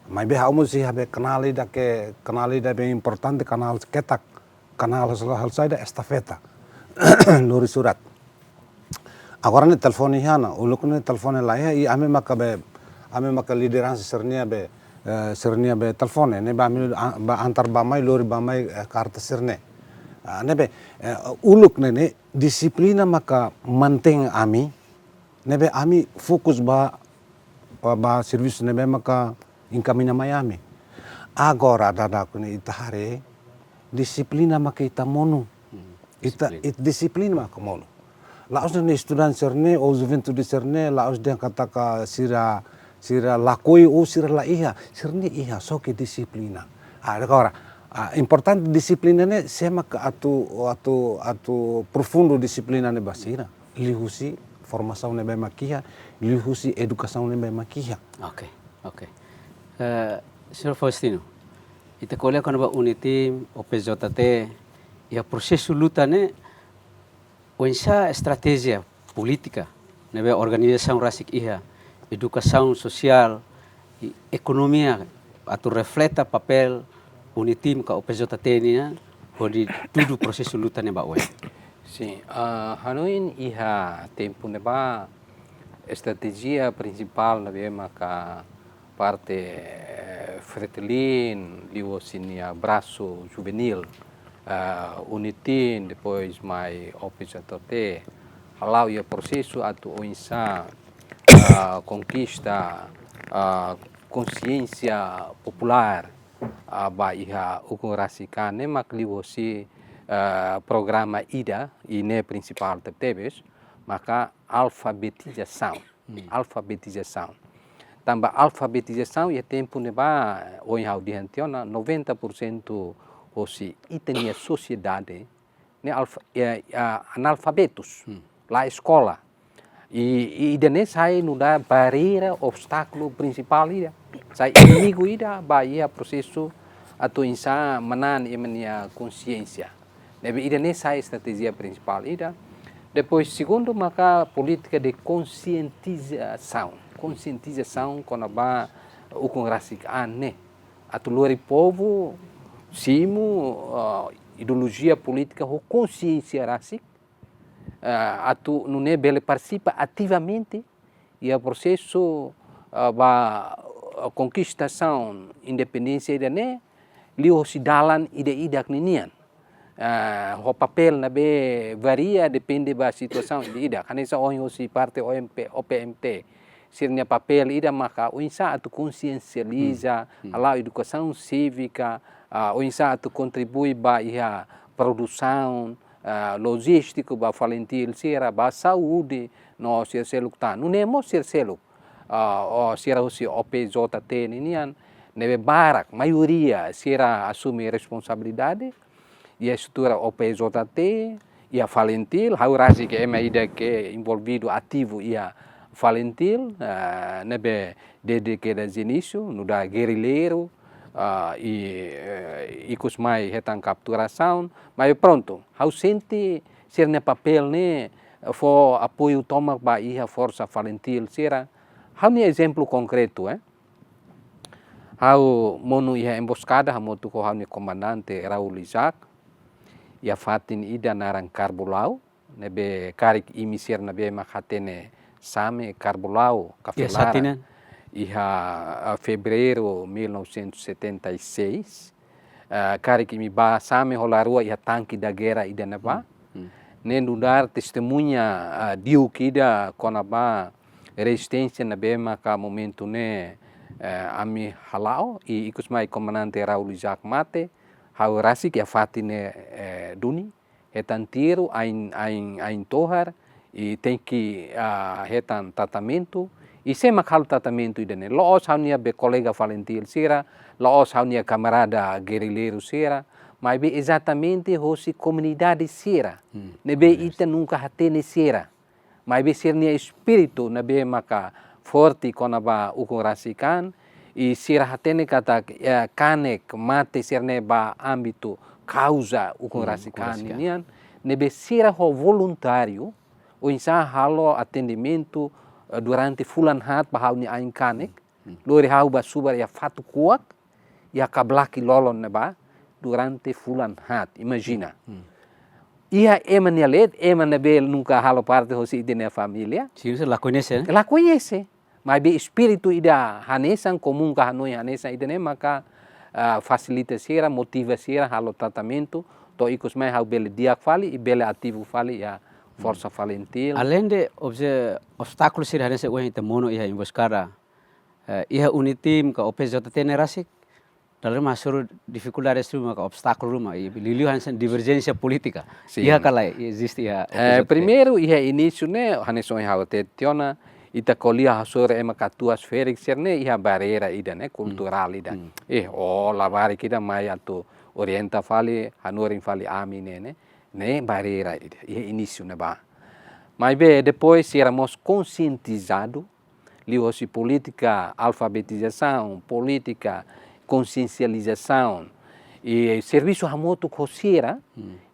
Maibé ha'u mós iha be kanál ida ke, kanál ida be importante, kanál ketak, kanál halo, halo saida, estafeta. Lori surat. Agora ne'e telefone iha ona, uluk ne'e telefone la iha, i ami maka be, ami maka lideransa sira-nia be, eh, sira-nia be telefone, ne'ebé ami a-, ba antar bá-mai, lori bá-mai, eh, karta sira-ne'e. Ah, ne'ebé, eh, uluk ne'e, ne'e, disiplina maka mantein ami, ne'ebé ami fokus ba, ba, ba servisu ne'ebé maka enkamiña mai ami. Agora daudaun ne'e ita haree, disiplina maka ita monu. Hmm, ita, disiplina. It-, disiplina maka monu. La'ós ne'e estudante sira-ne'e, ou juventude sira-ne'e, la'ós dehan katak sira, sira lakohi ou sira la iha, sira-ne'e iha, só ke disiplina. Ah, agora, ah, importante disiplina ne'e, sé maka atu, atu, atu profundu disiplina ne'e ba sira. Liuhusi formasaun ne'ebé mak iha, liuhusi edukasaun ne'ebé mak iha. Oke, oke. Eh, señór Faustino, ita ko'alia kona-ba UNITIM, O P J T, iha prosesu luta ne'e, oinsá estratéjia polítika ne'ebé organizasaun rasik iha, edukasaun sosiál, i ekonomia, atu refleta papél UNITIM ka O P J T nian, hodi dudu prosesu luta ne'e ba oin? Sin, ah, hanoin iha tempu ne'ebá estratéjia prinsipál ne'ebé maka parte, eh, Fretilin, liuhosi nia brasu juvenil, ah, UNITIM, depois mai OPJT, hala'o iha prosesu atu oinsá, ah, konkista, ah, konsiénsia populár, ah, ba iha ukun rasik an ne'e mak liuhosi, ah, programa ida, i ne'e prinsipál tebetebes, maka alfabetizasaun. Alfabetizasaun. Tanba alfabetizasaun iha tempu ne'ebá, ohin ha'u dehan tiha ona, noventa por cento hosi ita-nia sosiedade ne'e alfa-, eh, ah, analfabetus, la eskola. I, i ida-ne'e sai nu'udar barreira, obstákulu prinsipál ida. Sai inimigu ida ba iha prosesu atu oinsá manán ema-nia konsiénsia. Ne'ebé ida-ne'e sai estratéjia prinsipál ida. Depois, segundu, maka polítika de konsientizasaun. Konsientizasaun kona-ba ukun rasik an ne'e. Atu lori povu simu, ah, ideolojia polítika ho konsiénsia rasik, ah, atu nune'e bele partisipa ativamente iha prosesu, ah, ba, ah, konkistasaun independénsia ida-ne'e, liuhosi dalan ida-idak ninian. Ah, ho papél ne'ebé varia depende ba situasaun ida-idak. Hanesan ohin hosi parte O M P, O P M T. Sira-nia papél ida maka oinsá atu konsiensializa, hala'o edukasaun sívika, ah, oinsá atu kontribui ba iha produsaun, ah, lojístiku ba FALINTIL sira, ba saúde, no sira seluk tan. Nune'e mós sira seluk, ah, o sira hosi O P J T ninian, ne'ebé barak, maioria sira asume responsabilidade iha estrutura O P J T, iha FALINTIL, ha'u rasik ema ida ke envolvidu ativu iha FALINTIL, ah, ne'ebé desde kedas inísiu, nu'udar gerrilleiru, ah, i, eh, ikus mai hetan kapturasaun, mas prontu, ha'u sente sira-nia papél ne'e fó apoiu tomak ba iha forsa FALINTIL sira. Ha'u-nia ezemplu konkretu, eh. Ha'u monu iha emboskada hamutuk ho ha'u-nia komandante Raul Isaac, iha fatin ida naran Karbulau, ne'ebé karik imi sira ne'ebé mak hatene Same Karbulau, Iha Kafelara, Satinen? Iha, ah, Fevereiru mil novecentos e setenta e seis. Ah, karik imi bá Same ho la rua iha tanki da guerra ida ne'ebá. Ne'e nu'udar testemuña, ah, di'ak ida kona-ba rezisténsia ne'ebé maka momentu ne'e, eh, ami hala'o, i ikus mai komandante Raul Isaac mate, ha'u rasik iha fatin ne'e, eh, duni, hetan tiru, ain, ain, ain tohar, i tenke, ah, hetan tratamentu, i sé mak halo tratamentu ida-ne'e. La'ós ha'u-nia be kolega FALINTIL sira, la'ós ha'u-nia kamarada gerrilleiru sira, maibé ezatamente hosi komunidade sira, ne'ebé ita nunka hatene sira. Maibé sira-nia espíritu ne'ebé maka forte kona-ba ukun rasik an, i sira hatene katak, eh, kanek mate sira-ne'e ba ámbitu kauza ukun rasik an ninian, ne'ebé sira ho voluntáriu, oinsá halo atendimentu, eh, durante fulan haat ba ha'u-nia ain kanek, lori ha'u ba subar iha fatuk kuak, iha kablaki lolon ne'ebá durante fulan haat, imajina. Iha ema nia leet, ema ne'ebé nunka halo parte hosi ita-nia família. Sin, se la koñese, eh? La koñese. Maibé espíritu ida hanesan, komún ka hanoin hanesan ida-ne'e maka, ah, fasilita sira, motiva sira, halo tratamentu, to'o ikus mai ha'u bele di'ak fali, i bele ativu fali iha forsa FALINTIL. Alende obse-, obstákulu sira hanesan ohin ita monu iha emboskada, eh, iha UNITIM ka O P J T ne'e rasik, dala ruma hasoru difikuldade ruma ka obstákulu ruma, i liuliu hanesan diverjénsia polítika. Sin. Iha ka lae, eziste iha Eh, O P J T? Primeiru, iha inísiu ne'e, hanesan ohin ha'u hatete tiha ona, ita ko'alia hasoru ema katuas ferik sira-ne'e iha barreira ida-ne'e, kulturál ida. Eh, ó labarik ida mai atu orienta fali, hanorin fali ami ne'e, ne'e. Ne'e barreira ida, iha inísiu ne'ebá. Maibé depois sira mós konsientizadu, liuhosi polítika alfabetizasaun, polítika konsiensializasaun, i servisu hamutuk ho sira,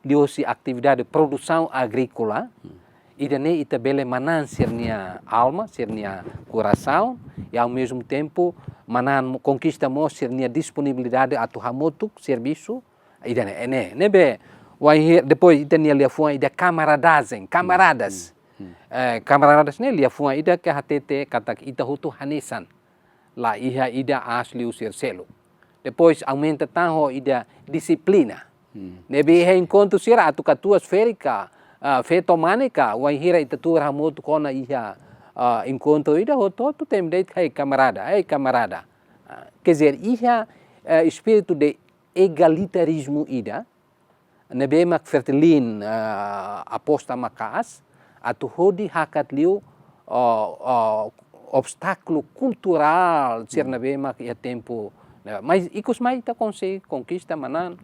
liuhosi atividade produsaun agríkola, ida-ne'e ita bele manán sira-nia alma, sira-nia korasaun, i ao mesmo tempo manán mo-, konkista mós sira-nia disponibilidade atu hamutuk servisu, Ida-ne'e, ne'e, ne'ebé, wainhira, depois ita-nia liafuan ida kamaradazen, kamaradas. Eh, kamaradas ne'e liafuan ida ke hatete katak ita hotu hanesan. La iha ida aas liu sira seluk. Depois aumenta tan ho ida dixiplina. Ne'ebé iha enkontru sira atu katuas ferik ka, ah, feto mane ka, wainhira ita tuur hamutuk ona iha, ah, enkontru ida hotu-hotu temi de'it, "Hei kamarada, hei kamarada." Ah, quer dizer, iha, eh, espíritu de egalitarizmu ida, ne'ebé mak Fretilin, ah, aposta maka'as, atu hodi hakat liu, ah, ah, obstákulu kulturál sira ne'ebé mak iha tempu, ne'e, mas ikus mai ita konsege konkista manán,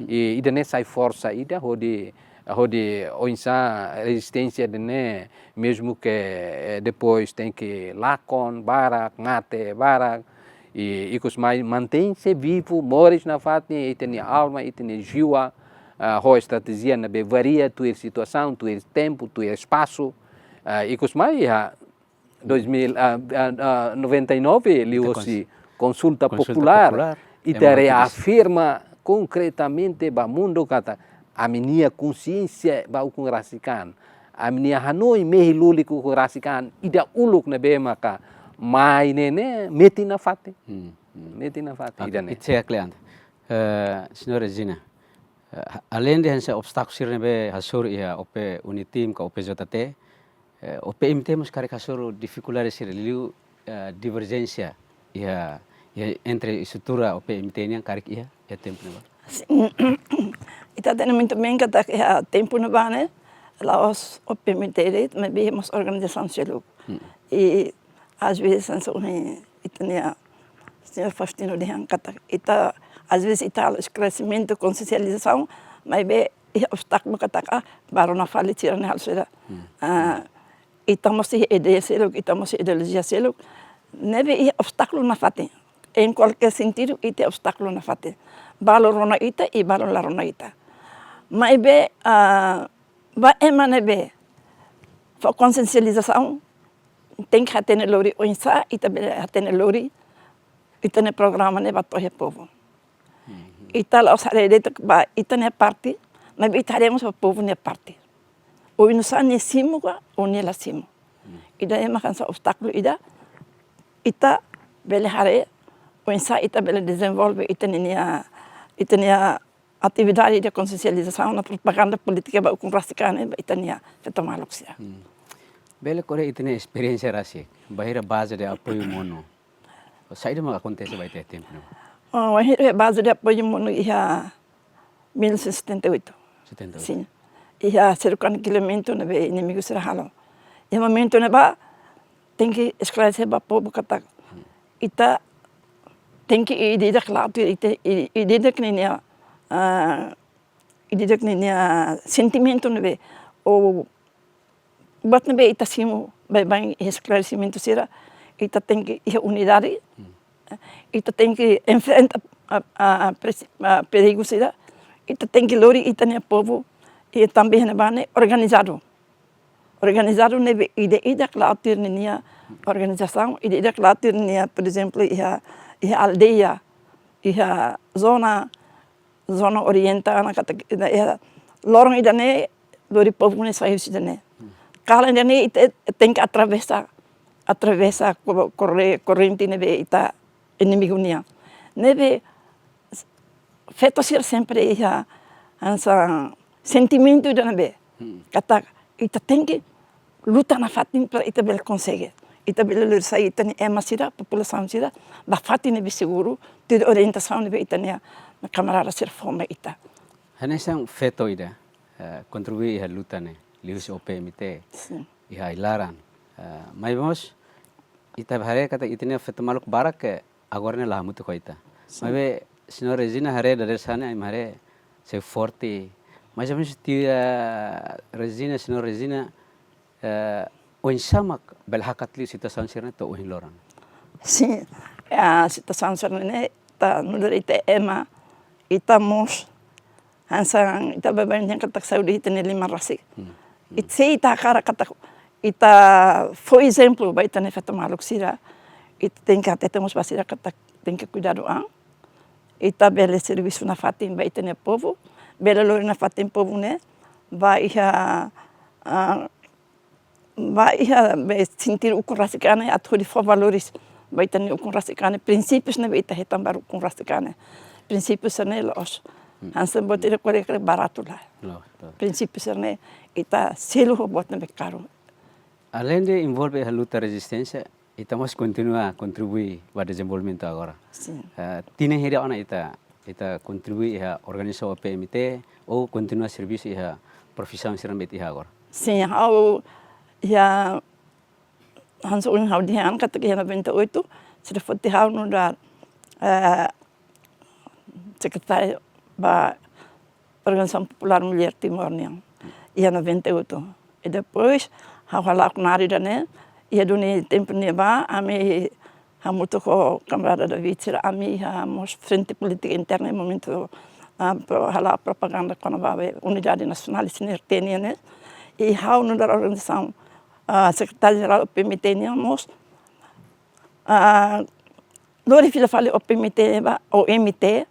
i ida-ne'e sai forsa ida hodi, hodi oinsá rezisténsia ida-ne'e, mezmu ke, eh, depois tenke lakon barak, mate barak, i ikus mai mantein sei vivu, moris nafatin, ita-nia alma, ita-nia jiwa, ah, ho estratéjia ne'ebé varia tuir situasaun, tuir tempu, tuir espasu. Ah, ikus mai iha dois mil, ah, ah, ah, noventa e nove, liuhusi konsulta populár, ita reafirma konkretamente ba mundu katak ami-nia konxiénsia ba ukun rasik an, ami-nia hanoin mehi lulik ukun rasik an, ida uluk ne'ebé maka mai ne'e ne'e metin nafatin. Metin nafatin, ida-ne'e. Ita sei haklean. Eh, señora Regina, eh, aleinde hanesan obstákulu sira ne'ebé hasoru iha O P UNITIM ka O P J T, eh, O P M T mós karik hasoru difikuldade sira liu, eh, diverjénsia iha, iha entre estrutura O P M T nian karik iha, iha tempu ne'ebá. Sin. Ita hatene muito bem katak iha tempu ne'ebá ne'e, la'ós O P M T de'it, maibé mós organizasaun seluk. I às vezes, hanesan ohin ita-nia señór Faustino dehan katak ita, às vezes ita halo esklaresementu, konsiensializasaun, maibé iha obstákulu katak, ah, baru nafatin sira-ne'e halo saida. Ah, ita mós iha ideia seluk, ita mós iha ideolojia seluk, ne'ebé iha obstákulu nafatin. Em qualquer sentido, ita obstákulu nafatin. Balu rona ita, i balu la rona ita. Maibé, ah, ba ema ne'ebé fó konsiensializasaun, tenke hatene lori oinsá ita bele hatene lori ita-nia programa ne'e ba to'o iha povu. Ita la'ós haree de'it ba ita-nia parte, maibé ita haree mós ba povu nia parte. Oinsá nia simu ka, ou nia la simu. Ida-ne'e mak hanesan obstákulu ida, ita bele haree oinsá ita bele dezenvolve ita-nia, ita-nia atividade de konsiensializasaun no propaganda polítika ba ukun rasik an ne'e ba ita-nia feto maluk sira. Bele kore ita-nia esperiénsia rasik, bainhira baze de apoiu monu. Saida mak akontese ba ita iha tempu ne'ebá? Oh, bainhira baze de apoiu monu iha mil novecentos e setenta e oito. Setenta e oito. Sin. Iha seruk anikilamento ne'ebé inimigu sira halo. Iha momentu ne'ebá tenke esklarese ba povu katak ita tenke ida-idak la'o tuir ita, i, ida-idak ninia, ah, ida-idak ninia sentimentu ne'ebé, ou buat ne'ebé ita simu baibain iha esklaresimentu sira, ita tenke iha unidade, ita tenke enfrenta, ah, ah, ah, presi-, ah, perigu sira, ita tenke lori ita-nia povu, i tanba iha ne'ebá ne'e organizadu. Organizadu ne'ebé ida-idak la'o tuir ninia organizasaun, ida-idak la'o tuir ninia, por ezemplu, iha, iha aldeia, iha zona, zona orienta, ona katak ida, iha loron ida-ne'e, lori povu ne'e sai husi ida-ne'e. Kalan ida-ne'e ita tenke atravesa, atravesa ko-, korre-, korrente ne'ebé ita inimigu nian. Ne'ebé feto sira sempre iha hanesan sentimentu ida ne'ebé katak ita tenke luta nafatin para ita bele konsege. Ita bele lori sai ita-nia ema sira, populasaun sira, ba fatin ne'ebé seguru, tuir orientasaun ne'ebé ita-nia kamarada sira fó mai ita. Hanesan feto ida, eh, kontribui iha luta ne'e, liuhusi O P M T, sin, iha ai-laran. Eh, maibé mós, ita haree katak ita-nia feto maluk barak ke agora ne'e la hamutuk ho ita. Sin. Maibé, señora Regina haree dadeer-saan ne'e, ami haree sei forte. Mais ou menos, tia Regina, señora Regina, eh, oinsá mak bele hakat liu situasaun sira-ne'e to'o ohin loron? Sin, ah, situasaun sira-ne'e, ita nu'udar ita ema, ita mós hanesan ita baibain dehan katak saúde ita-nia liman rasik. Hmm. Ita, se ita hakarak katak ita fó ezemplu ba ita-nia feto maluk sira, ita tenke hatete mós ba sira katak tenke kuidadu an. ita bele servisu nafatin ba ita-nia povu, bele lori nafatin povu ne'e ba iha, ah, ba iha be sentidu ukun rasik an ne'e atu hodi fó valores ba ita-nia ukun rasik an ne'e, prinsípius ne'ebé ita hetan ba ukun rasik an ne'e. Prinsípius ne'e la'ós, hmm, hanesan buat ida ko'alia baratu lae. Loos, loos. Prinsípius ne'e ita selu ho buat ne'ebé karun. Aleinde envolve iha luta rezisténsia, ita mós kontinua kontribui ba dezenvolvimentu agora. Sin. Eh, tinan hira ona ita, ita kontribui iha organizasaun O P M T, ou kontinua servisu iha profisaun sira ne'ebé ita iha agora? Sin, ha'u iha hanesan ohin ha'u dehan katak iha noventa e oito, sira foti ha'u nu'udar, eh, sekretária ba Organizasaun Populár Mulher Timor nian iha noventa e oito. I depois, ha'u hala'o knaar ida-ne'e, iha duni tempu ne'ebá, ami hamutuk ho kamarada David sira, ami iha mós Frente Polítika Interna iha momentu, ah, pro-, hala'o propaganda kona-ba be Unidade Nasionál C N R T nian ne'e. I ha'u nu'udar organizasaun, ah, Sekretária Jerál O P M T nian mós, ah, lori fila fali O P M T ba, O M T,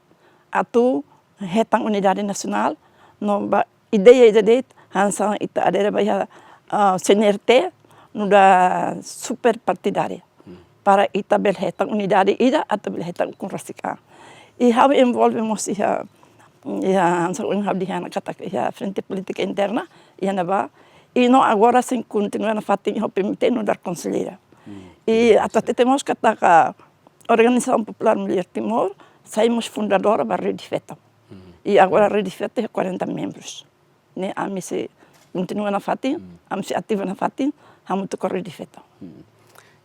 atu hetan unidade nasionál, no ba ideia ida de'it, hanesan ita adere ba iha, ah, C N R T, nu'udar super partidária. Hmm. Para ita bele hetan unidade ida, atu bele hetan ukun rasik an. I ha'u envolve mós iha, iha hanesan ohin ha'u dehan katak iha Frente Polítika Interna, iha ne'ebá. I no agora sei kontinua nafatin iha O P M T nu'udar konselleira. Hmm. I atu hatete mós katak Organizasaun Populár Mulher Timor sai mós fundadora ba Rede Feto. Hmm. I agora Rede Feto iha quarenta membros. Ne'e ami sei kontinua nafatin, hmm, ami sei ativa nafatin, hamutuk ho Rede Feto. Hmm.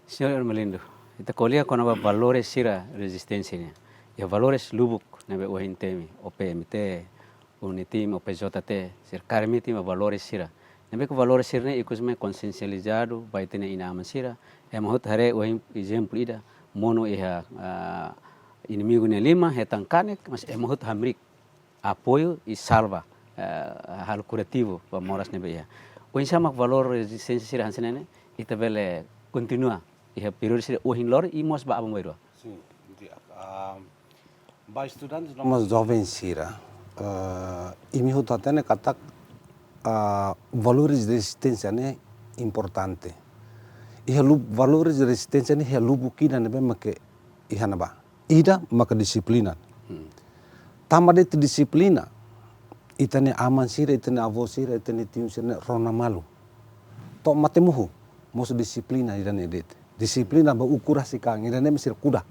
Señór Ermelindo, ita ko'alia kona-ba valores sira rezisténsia nian. Iha valores lubuk ne'ebé ohin temi, O P M T, UNITIM, O P J T, sira kaer metin ba valores sira. Ne'ebé ke valores sira-ne'e ikus mai konsiensializadu ba ita-nia inan-aman sira. Ema hotu haree ohin ezemplu ida, monu iha, ah, inimigu nia liman, hetan kanek, mas ema hotu hamriik, apoiu i salva, eh, halo kurativu ba moras ne'ebé iha. Oinsá mak valór rezisténsia sira hanesan ne'e, ita bele kontinua iha períodu sira ohin loron i mós ba aban-bainrua. Sin, di'ak, ah, ba estudante no mós joven sira, eh, imi hotu hatene katak, ah, valores rezisténsia ne'e importante. Iha lu-, valores rezisténsia ne'e iha lubuk ida ne'ebé mak iha ne'ebá. Ida maka dixiplina. Hmm. Tanba de'it dixiplina, ita-nia aman sira, ita-nia avó sira, ita-nia tiu sira-ne'e rona malu. To'o mate mohu, mós dixiplina ida-ne'e de'it. Dixiplina ba ukun rasik an, ida-ne'e mak sira kuda.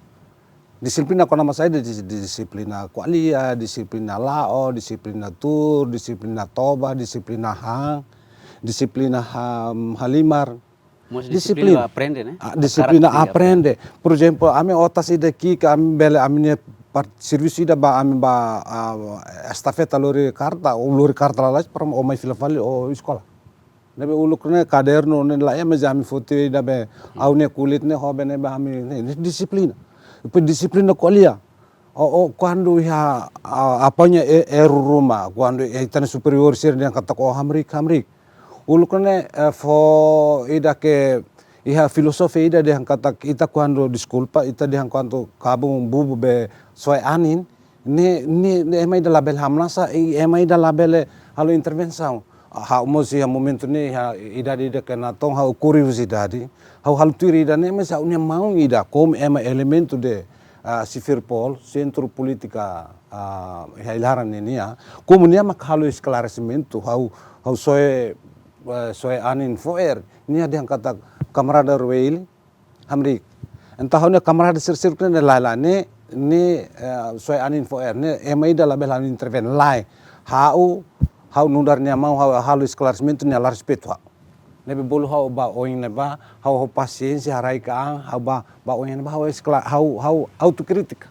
Dixiplina kona-ba saida, dis-, dixiplina ko'alia, dixiplina la'o, dixiplina tuur, dixiplina toba, dixiplina han, dixiplina ham-, halimar. Mós dixiplina. Dixiplina ba aprende, ne'e? Ah, dixiplina aprende. Karakter, ya. Por ezemplu, ami otas ida ki'ik, ami bele, ami-nia part-, servisu ida ba, ami ba, ah, estafeta lori karta, ou lori karta lalais, para ó mai fila fali ó eskola. Ne'ebé uluk ne'e kadernu ne'e laiha, mas ami foti ida be, hmm, ha'u-nia kulit ne'e, ho be ne'ebé ami, ne'e, ne'e dixiplina. Depois dixiplina ko'alia. Ó, ó, kuandu iha, a, apanha e-, erru ruma, kuandu, eh, ita-nia superiór sira dehan katak ó hamriik, hamriik. Uluk ne'e, eh, fó ida ke iha filozofia ida dehan katak ita kuandu deskulpa, ita dehan kuandu kabun bubu be soe anin, ne'e, ne'e, ne'e ema ida labele hamnasa, i ema ida labele halo intervensaun. Ha'u mós iha momentu ne'e, iha idade ida ke natoon, ha'u kuriosidade, ha'u halo tuir ida-ne'e, mas ha'u-nia maun ida, komu ema elementu de, ah, CIFIRPOL, Sentru Polítika, ah, iha Ilharani nian, komu nia mak halo esklaresimentu, ha'u, ha'u soe, eh, soe anin fo'er, nia dehan katak kamarada Ruel, hamriik. Entaun ha'u-nia kamarada sira seluk ne'e lae, lae, ne'e, ne'e, eh, soe anin fo'er, ne'e ema ida labele halo interven, lae. Ha'u, ha'u nu'udar nia maun, ha'u halo esklaresimentu, nia la respeitu ha'u. Ne'ebé bolu ha'u ba oin ne'ebá, ha'u, ha'u pasiénsia haraik an, ha'u ba, ba oin ne'ebá, ha'u eskla-, ha'u, ha'u autokrítika.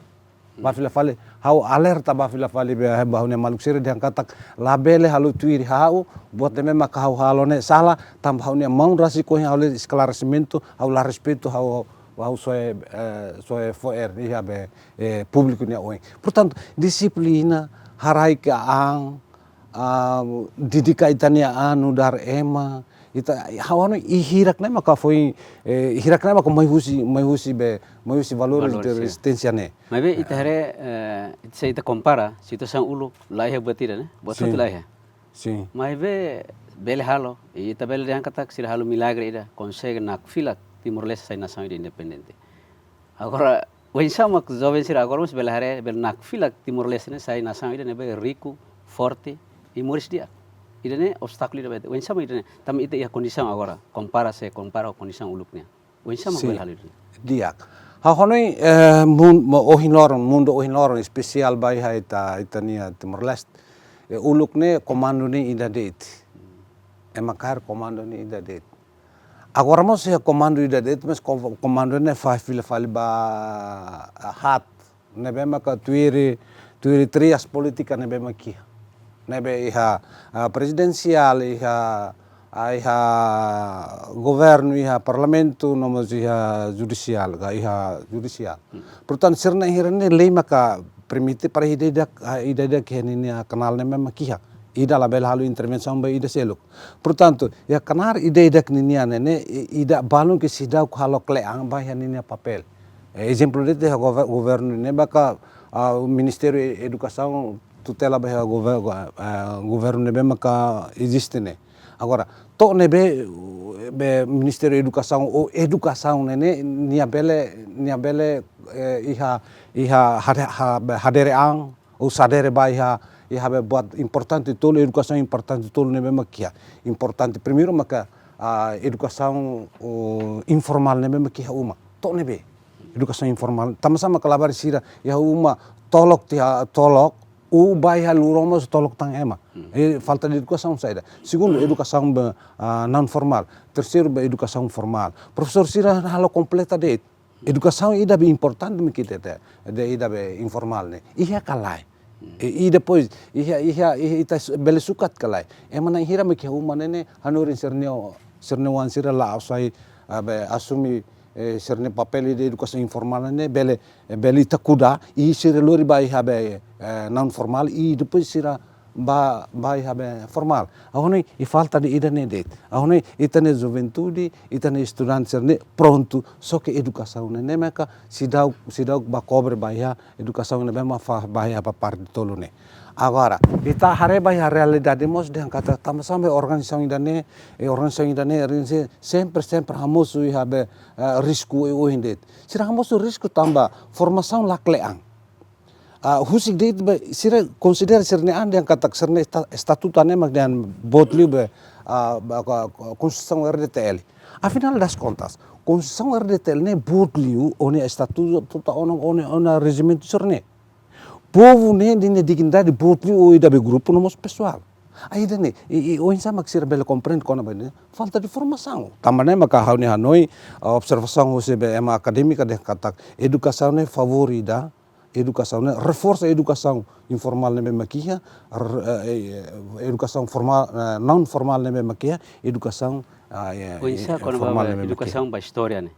Ba fila fali, ha'u alerta ba fila fali be, ba ha'u-nia maluk sira dehan katak labele halo tuir ha'u, buat ne'ebé maka ha'u halo ne'e sala, tanba ha'u-nia maun rasik ohin ha'u halo esklaresimentu, ha'u la respeitu ha'u, ha'u soe, eh, soe fo'er iha be, eh, públiku nia oin. Portantu, dixiplina, haraik an, ah, dedika ita-nia an nu'udar ema, Ita, ha'u hanoin, hirak ne'e maka foin, eh, hirak ne'e maka mai husi, mai husi be, mai husi valores de resistência ne'e. Maibé ita haree, eh, se ita kompara situasaun uluk, laiha buat ida ne'e, buat hotu laiha. Sin. Maibé bele halo, ita bele dehan katak sira halo milagre ida, konsege nakfilak Timor-Leste sai nasaun ida independente. Agora, oinsá mak joven sira agora mós bele haree, bele nakfilak Timor-Leste ne'e sai nasaun ida ne'ebé riku, forte, i moris di'ak. Ida-ne'e obstákulu ida bete. Oinsá mak ida-ne'e, tanba ita iha kondisaun agora, kompara se, kompara ho kondisaun uluk nian. Oinsá mak bele halo ida-ne'e. Di'ak. Ha'u hanoin, eh, mun-, mo-, ohin loron, mundu ohin loron, espesiál ba iha ita, ita-nia Timor-Leste. Eh, uluk ne'e komandu ne'e ida de'it. Ema kaer komandu ne'e ida de'it. Agora mós iha komandu ida de'it, mas ko-, komandu ne'e fila fali ba, ah, haat. Ne'ebé maka tuir, tuir trias polítika ne'ebé mak iha. Ne'ebé iha, ah, prezidensiál, iha, ah, iha governu, iha parlamentu, no mós iha judisiál, ka iha judisiál. Hmm. Portantu, sira na'in hira ne'e lei maka permite para ida-idak, ah, ida-idak iha ninia kanál ne'ebé mak iha. Ida labele halo intervensaun ba ida seluk. Portantu, iha knaar ida-idak ninian ne'e, ne'e, i-, ida balun ke seidauk halo kle'an ba iha ninia papél. Eh, ezemplu de'it iha gover-, governu ne'e maka, ah, Ministériu Edukasaun tutela ba iha gover-, ah, governu ne'ebé maka eziste ne'e. Agora, to'o ne'ebé, be Ministériu Edukasaun ou edukasaun ne'e, ne'e, nia bele, nia bele, eh, iha, iha hade-, ha-, be hadere an, ou sadere ba iha, iha be buat importante tolu, edukasaun importante tolu ne'ebé mak iha. Importante primeiru maka, ah, edukasaun, oh, informál ne'ebé mak iha uma. To'o ne'ebé. Edukasaun informál. Tanba sá mak labarik sira iha uma tolok tiha tolok, ou ba iha luroma tolok tan ema. Hmm. Eh, falta de edukasaun saida. Segundu, edukasaun be, ah, naun formál. Terseiru be edukasaun formál. Profesór sira halo kompleta de'it. Edukasaun ida be importante mak ita hatete, ida be informál ne'e. Iha ka lae. Hmm. I, i depois, iha, iha, iha ita su-, bele sukat ka lae. Ema na'in hira mak iha uma ne'e ne'e, hanorin sira-nia, sira-nia oan sira la'o sai, ah, be asume, eh, sira-nia papél ida edukasaun informál ne'e, bele, eh, bele ita kuda, i sira lori ba iha be, eh, naun formál, i depois sira ba, ba iha be formál. Ha'u hanoin, i falta de ida-ne'e de'it. Ha'u hanoin, ita-nia juventude, ita-nia estudante sira-ne'e prontu, só ke edukasaun ne'e, ne'e maka seidauk, seidauk ba kobre ba iha edukasaun ne'ebé mak fó ba iha ba parte tolu ne'e. Agora, ita haree ba iha realidade mós dehan katak tanba sá mak organizasaun ida-ne'e, eh, organizasaun ida-ne'e, rin se, sempre, sempre hamosu iha be, eh, risku oioin de'it. Sira hamosu risku tanba formasaun la kle'an. Ah, husik de'it be, sira konsidera sira-nia an dehan katak sira-nia esta-, estatutu ne'e mak dehan boot liu be, ah, ba, ka, ka, Konstituisaun R D T L. Afinál das kontas, Konstituisaun R D T L ne'e boot liu, ó-nia estatutu, tuta ona, ó-nia, ó-nia rejimentu sira-ne'e. Povu ne'e ninia dignidade boot liu, ó ida be grupu no mós pesoál. Ai ida-ne'e, i, i, oinsá mak sira bele komprende kona-ba ne'e, falta de formasaun. Tanba ne'e maka ha'u-nia hanoin, ah, observasaun husi be ema akadémika dehan katak edukasaun ne'e favór ida, edukasaun ne'e, reforsa edukasaun informál ne'ebé mak iha, r-, eh, eh, edukasaun formál, eh, naun formál ne'ebé mak iha, edukasaun, ah, eh, oinsá eh, kona-ba formál ne'ebé mak iha. Edukasaun ba istória ne'e.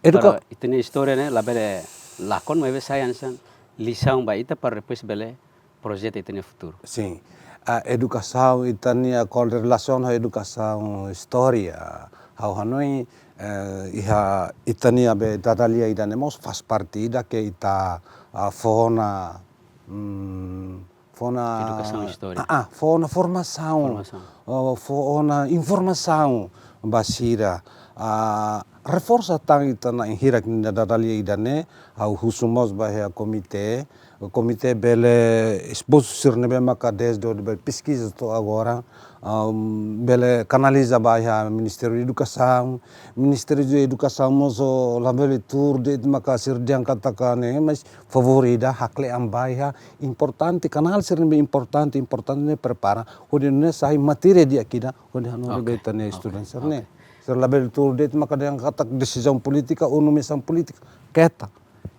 Eduka- Para ita-nia istória ne'e labele lakon, maibé sai hanesan lisaun ba ita para depois bele projeta ita-nia futuru. Sin. Ah, edukasaun ita-nia, korrelasaun ho edukasaun istória. Ha'u hanoin, eh, iha ita-nia be dadalia ida-ne'e mós faz parte ida ke ita, ah, fó ona, mm, fó ona edukasaun istória. Ah, ah, fó ona formasaun. Formasaun. Oh, fó ona informasaun ba sira. Ah, reforsa tan ita na'in hirak nia dadalia ida-ne'e, ha'u husu mós ba iha komité, komité bele esbosu sira ne'ebé maka dezde hodi be peskiza to'o agora, am, bele kanaliza ba iha Ministériu Edukasaun, Ministériu Edukasaun mós labele tuur de'it maka sira dehan katak ne'e, mas favór ida hakle'an ba iha importante, kanál sira ne'ebé importante, importante ne'e prepara, hodi nune'e sai matéria di'ak ida, hodi hanorin be ita-nia estudante sira-ne'e. Sira labele tuur de'it maka dehan katak desizaun polítika, ou nomeasaun polítika. Keta.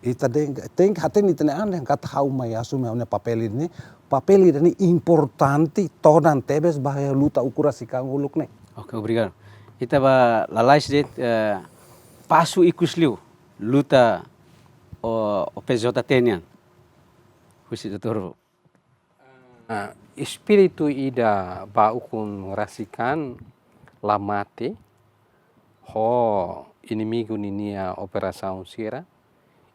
Ita dehan, tenke hatene ita-nia an dehan katak ha'u mai asume ha'u-nia papél ida-ne'e, papél ida-ne'e importante, todan tebes ba iha luta ukun rasik an uluk ne'e. Oke, obrigadu. Ita bá lalais de'it, eh, pasu ikus liu luta O, O P J T nian. Husi doutór. Ah, espíritu ida ba ukun rasik an, la mate ho inimigu ninia operasaun sira,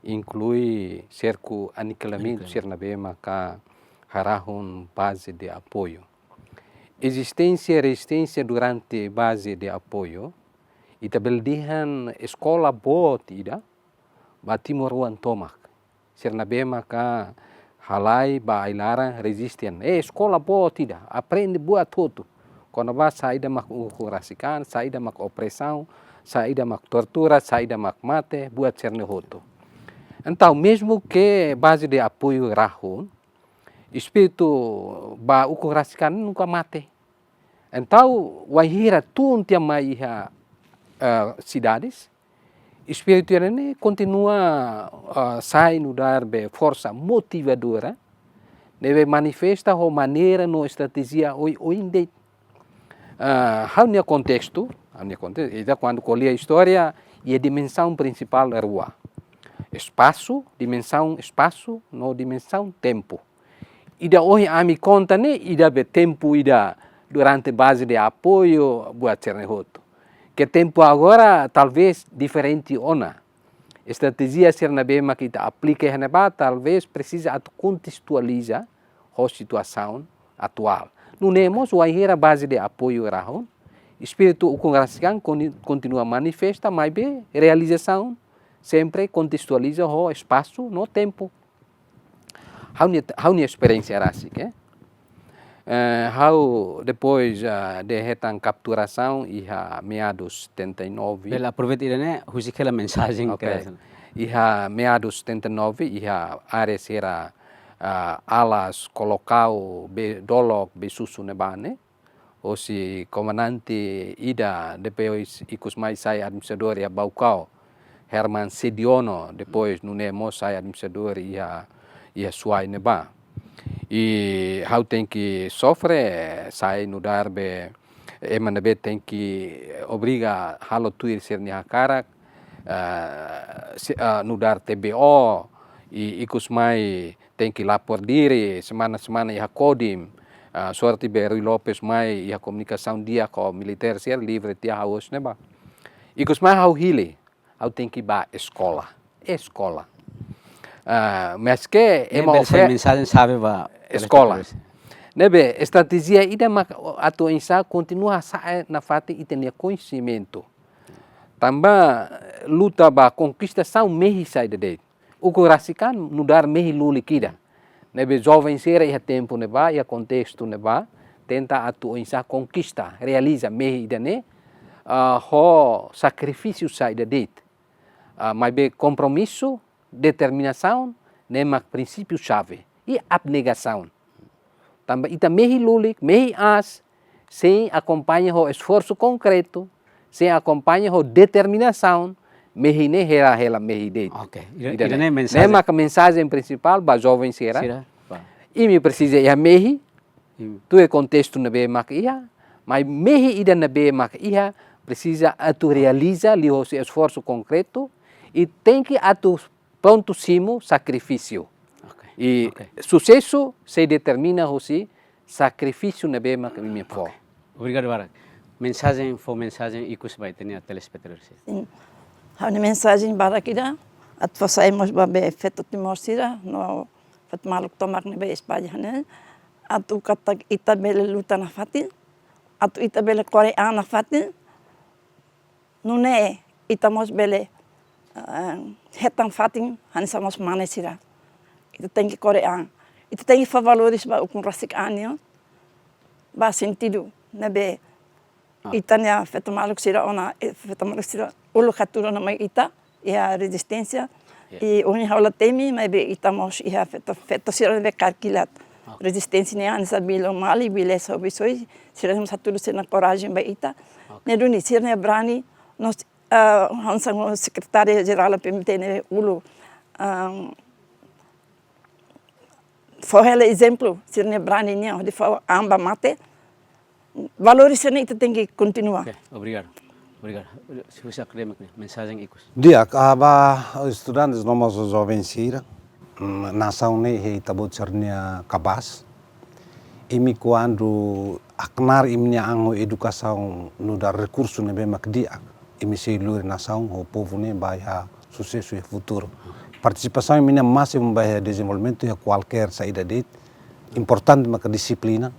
inklui serku anikelamentu, anikelamentu, sira ne'ebé maka harahun baze de apoiu. Ezisténsia rezisténsia durante baze de apoiu, ita bele dehan eskola boot ida ba timoroan tomak. Sira ne'ebé maka halai ba ai-laran reziste. Eh, eskola boot ida, aprende buat hotu. Kona-ba saida mak ukun rasik an, saida mak opresaun, saida mak tortura, saida mak mate, buat sira-ne'e hotu. Entaun, mezmu ke baze de apoiu rahun, espíritu ba ukun rasik an nunka mate. Entaun, wainhira tun tiha mai iha, eh, sidades, espíritu ne'e kontinua, eh, sai nu'udar be forsa motivadora, ne'ebé manifesta ho maneira no estratéjia oioin de'it. Ah, ha'u-nia kontestu, ha'u-nia kontestu, ita kuandu ko'alia istória, iha dimensaun prinsipál rua. Espasu, dimensaun espasu, no dimensaun tempu. Ida ohin ami konta ne'e, ida be tempu ida durante baze de apoiu buat sira-ne'e hotu. Ke tempu agora talvez diferente ona. Estratéjia sira ne'ebé mak ita aplika iha ne'ebá, talvez presiza atu kontestualiza ho situasaun atuál. Nune'e mós wainhira baze de apoiu rahun, espíritu ukun rasik an koni-, kontinua manifesta, maibé realizasaun sempre kontestualiza ho espasu no tempu. Ha'u-nia, ha'u-nia esperiénsia rasik, eh. Eh, ha'u depois, ah, de hetan kapturasaun iha meados setenta e nove. Bele aproveita ida-ne'e, husik hela mensajen. Ok. Kira-kira. Iha meados setenta e nove, iha área sira, ah, Alas, Kolokau, Be-, Dolok, Besusu ne'ebá ne'e. Hosi komandante ida, depois ikus mai sai administradór iha Baucau, Herman Sediono, depois nune'e mós sai administradór iha, iha Suai ne'ebá. I ha'u tenke sofre, sai nu'udar be, ema ne'ebé tenke obriga halo tuir sira-nia hakarak, eh, se-, eh, nu'udar T B O, i ikus mai tenke lapor diri semana-semana iha Kodim, ah, sorte be Rui Lopes mai iha komunikasaun di'ak ho militár sira livre tiha ha'u hosi ne'ebá. Ikus mai ha'u hili, ha'u tenke ba eskola. Eskola. Ah, maske ne'e ema bele sai ofe-, mensajen xave ba eskola telespetadores. Ne'ebé, estratéjia ida mak atu oinsá kontinua sa'e nafatin ita-nia koñesimentu. Tanba luta ba konkistasaun mehi saida de'it. Ukun rasik an nu'udar mehi lulik ida. Ne'ebé joven sira iha tempu ne'ebá, iha kontestu ne'ebá, tenta atu oinsá konkista, realiza mehi ida-ne'e, ah, ho sakrifísiu saida de'it. Ah, maibé kompromisu, determinasaun, ne'e mak prinsípiu xave. I abnegasaun. Tanba ita mehi lulik, mehi aas, sein akompaña ho esforsu konkretu, sein akompaña ho determinasaun, mehi ne'e hela, hela mehi de'it. Ok, ida, ida-ne'e. Ida-ne'e mensajen. Ne'e maka mensajen prinsipál ba joven sira. Sira, ba. Imi presiza iha mehi, Hmm. Tuir kontestu ne'ebé mak iha, maibé mehi ida ne'ebé mak iha, presiza atu realiza liuhosi esforsu konkretu, i tenke atu prontu simu sakrifísiu. Ok. I, ok, susesu sei determina hosi sakrifísiu ne'ebé mak imi fó. Ok. Obrigadu barak. Mensajen, fó mensajen ikus ba ita-nia telespetadór sira. Sin. Ha'u-nia mensajen badak ida, atu fó sai mós ba be feto Timor sira, no feto maluk tomak ne'ebé espalla ne'e, atu katak ita bele luta nafatin, atu ita bele kore an nafatin, nune'e ita mós bele, eh, hetan fatin hanesan mós mane sira. Ita tenke kore an. Ita tenke fó valores ba ukun rasik an nian, ba sentidu ne'ebé, ah, ita-nia feto maluk sira ona, eh, feto maluk sira uluk hatudu ona mai ita, iha rezisténsia. Ya. I ohin ha'u la temi, maibé ita mós iha feto, feto sira ne'ebé kaer kilat. Ok. Rezisténsia nian hanesan Bilo Mali, Bilo Sobi Soi, sira mós hatudu sira-nia korajen ba ita. Ok. Ne'e duni sira-nia brani, no, ah, hanesan sekretária jerál P M T ne'e uluk, ah, fó hela ezemplu, sira-nia brani nian, hodi fó an ba mate. Valores sira-ne'e ita tenke kontinua. Ok, obrigadu. Obrigadu. Husi akadémiku, mensajen ikus. Di'ak, ah, ba estudantes no mós joven sira, mm, nasaun ne'e iha ita-boot sira-nia kabaas. Imi kuandu haknaar imi-nia an ho edukasaun nu'udar rekursu ne'ebé mak di'ak, imi sei lori nasaun ho povu ne'e ba iha susesu iha futuru. Partisipasaun imi-nian másimu ba iha dezenvolvimentu iha kualkér saida de'it, importante maka dixiplina.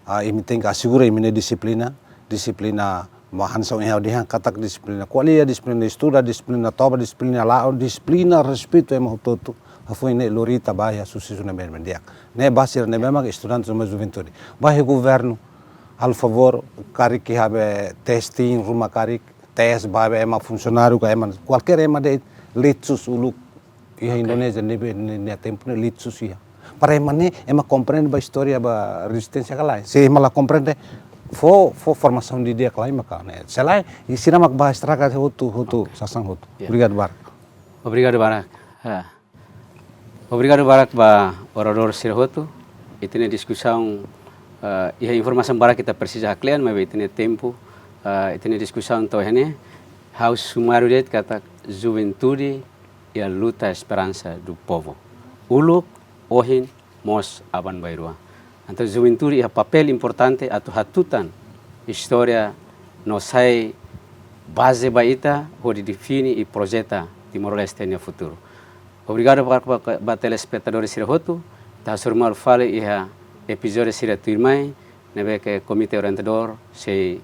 Ah, imi tenke asegura imi-nia dixiplina, dixiplina mak hanesan ohin ha'u dehan katak dixiplina ko'alia, dixiplina estuda, dixiplina toba, dixiplina la'o, dixiplina respeitu ema hotu-hotu. Hafoin ne'e lori ita ba iha susesu ne'ebé mak di'ak. Ne'e ba sira ne'ebé mak estudante no juventude. Ba iha governu, halo favór, karik iha be testing, ruma karik, tes ba be ema funsionáriu ka ema, kualkér ema de'it, litsus uluk iha Oke. Indonézia ne'ebé, ne'e, ne'e tempu ne'e litsus iha. Para ema ne'e, ema komprende ba istória ba rezisténsia ka lae. Se ema la komprende, fó, fó formasaun didi'ak lai maka ne'e. Se lae, i sira mak ba estraga hotu, hotu, Oke. Sasán hotu. Ya. Obrigadu barak. Obrigadu barak. Ha. Obrigadu barak ba oradór sira hotu. Ita-nia diskusaun, eh, iha informasaun barak ita presiza haklean, maibé ita-nia tempu, eh, ita-nia diskusaun to'o iha ne'e, ha'u sumáriu de'it katak juventude iha luta esperansa do povu. Uluk, ohin, mós aban-bainrua. Entaun juventude iha papél importante atu hatutan istória no sai baze ba ita hodi define i projeta Timor-Leste nia futuru. Obrigadu ba, ba, ba telespetadór sira hotu, ita hasoru malu fali iha epizódiu sira tuirmai, ne'ebé ke komité orientadór sei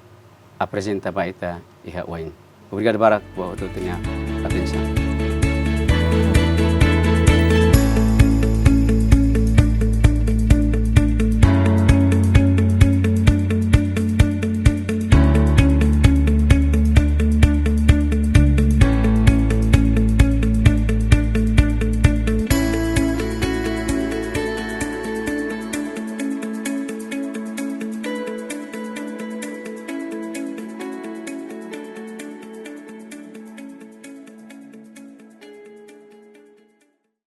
aprezenta ba ita iha oin. Obrigadu barak ba hotu-hotu nia atensaun.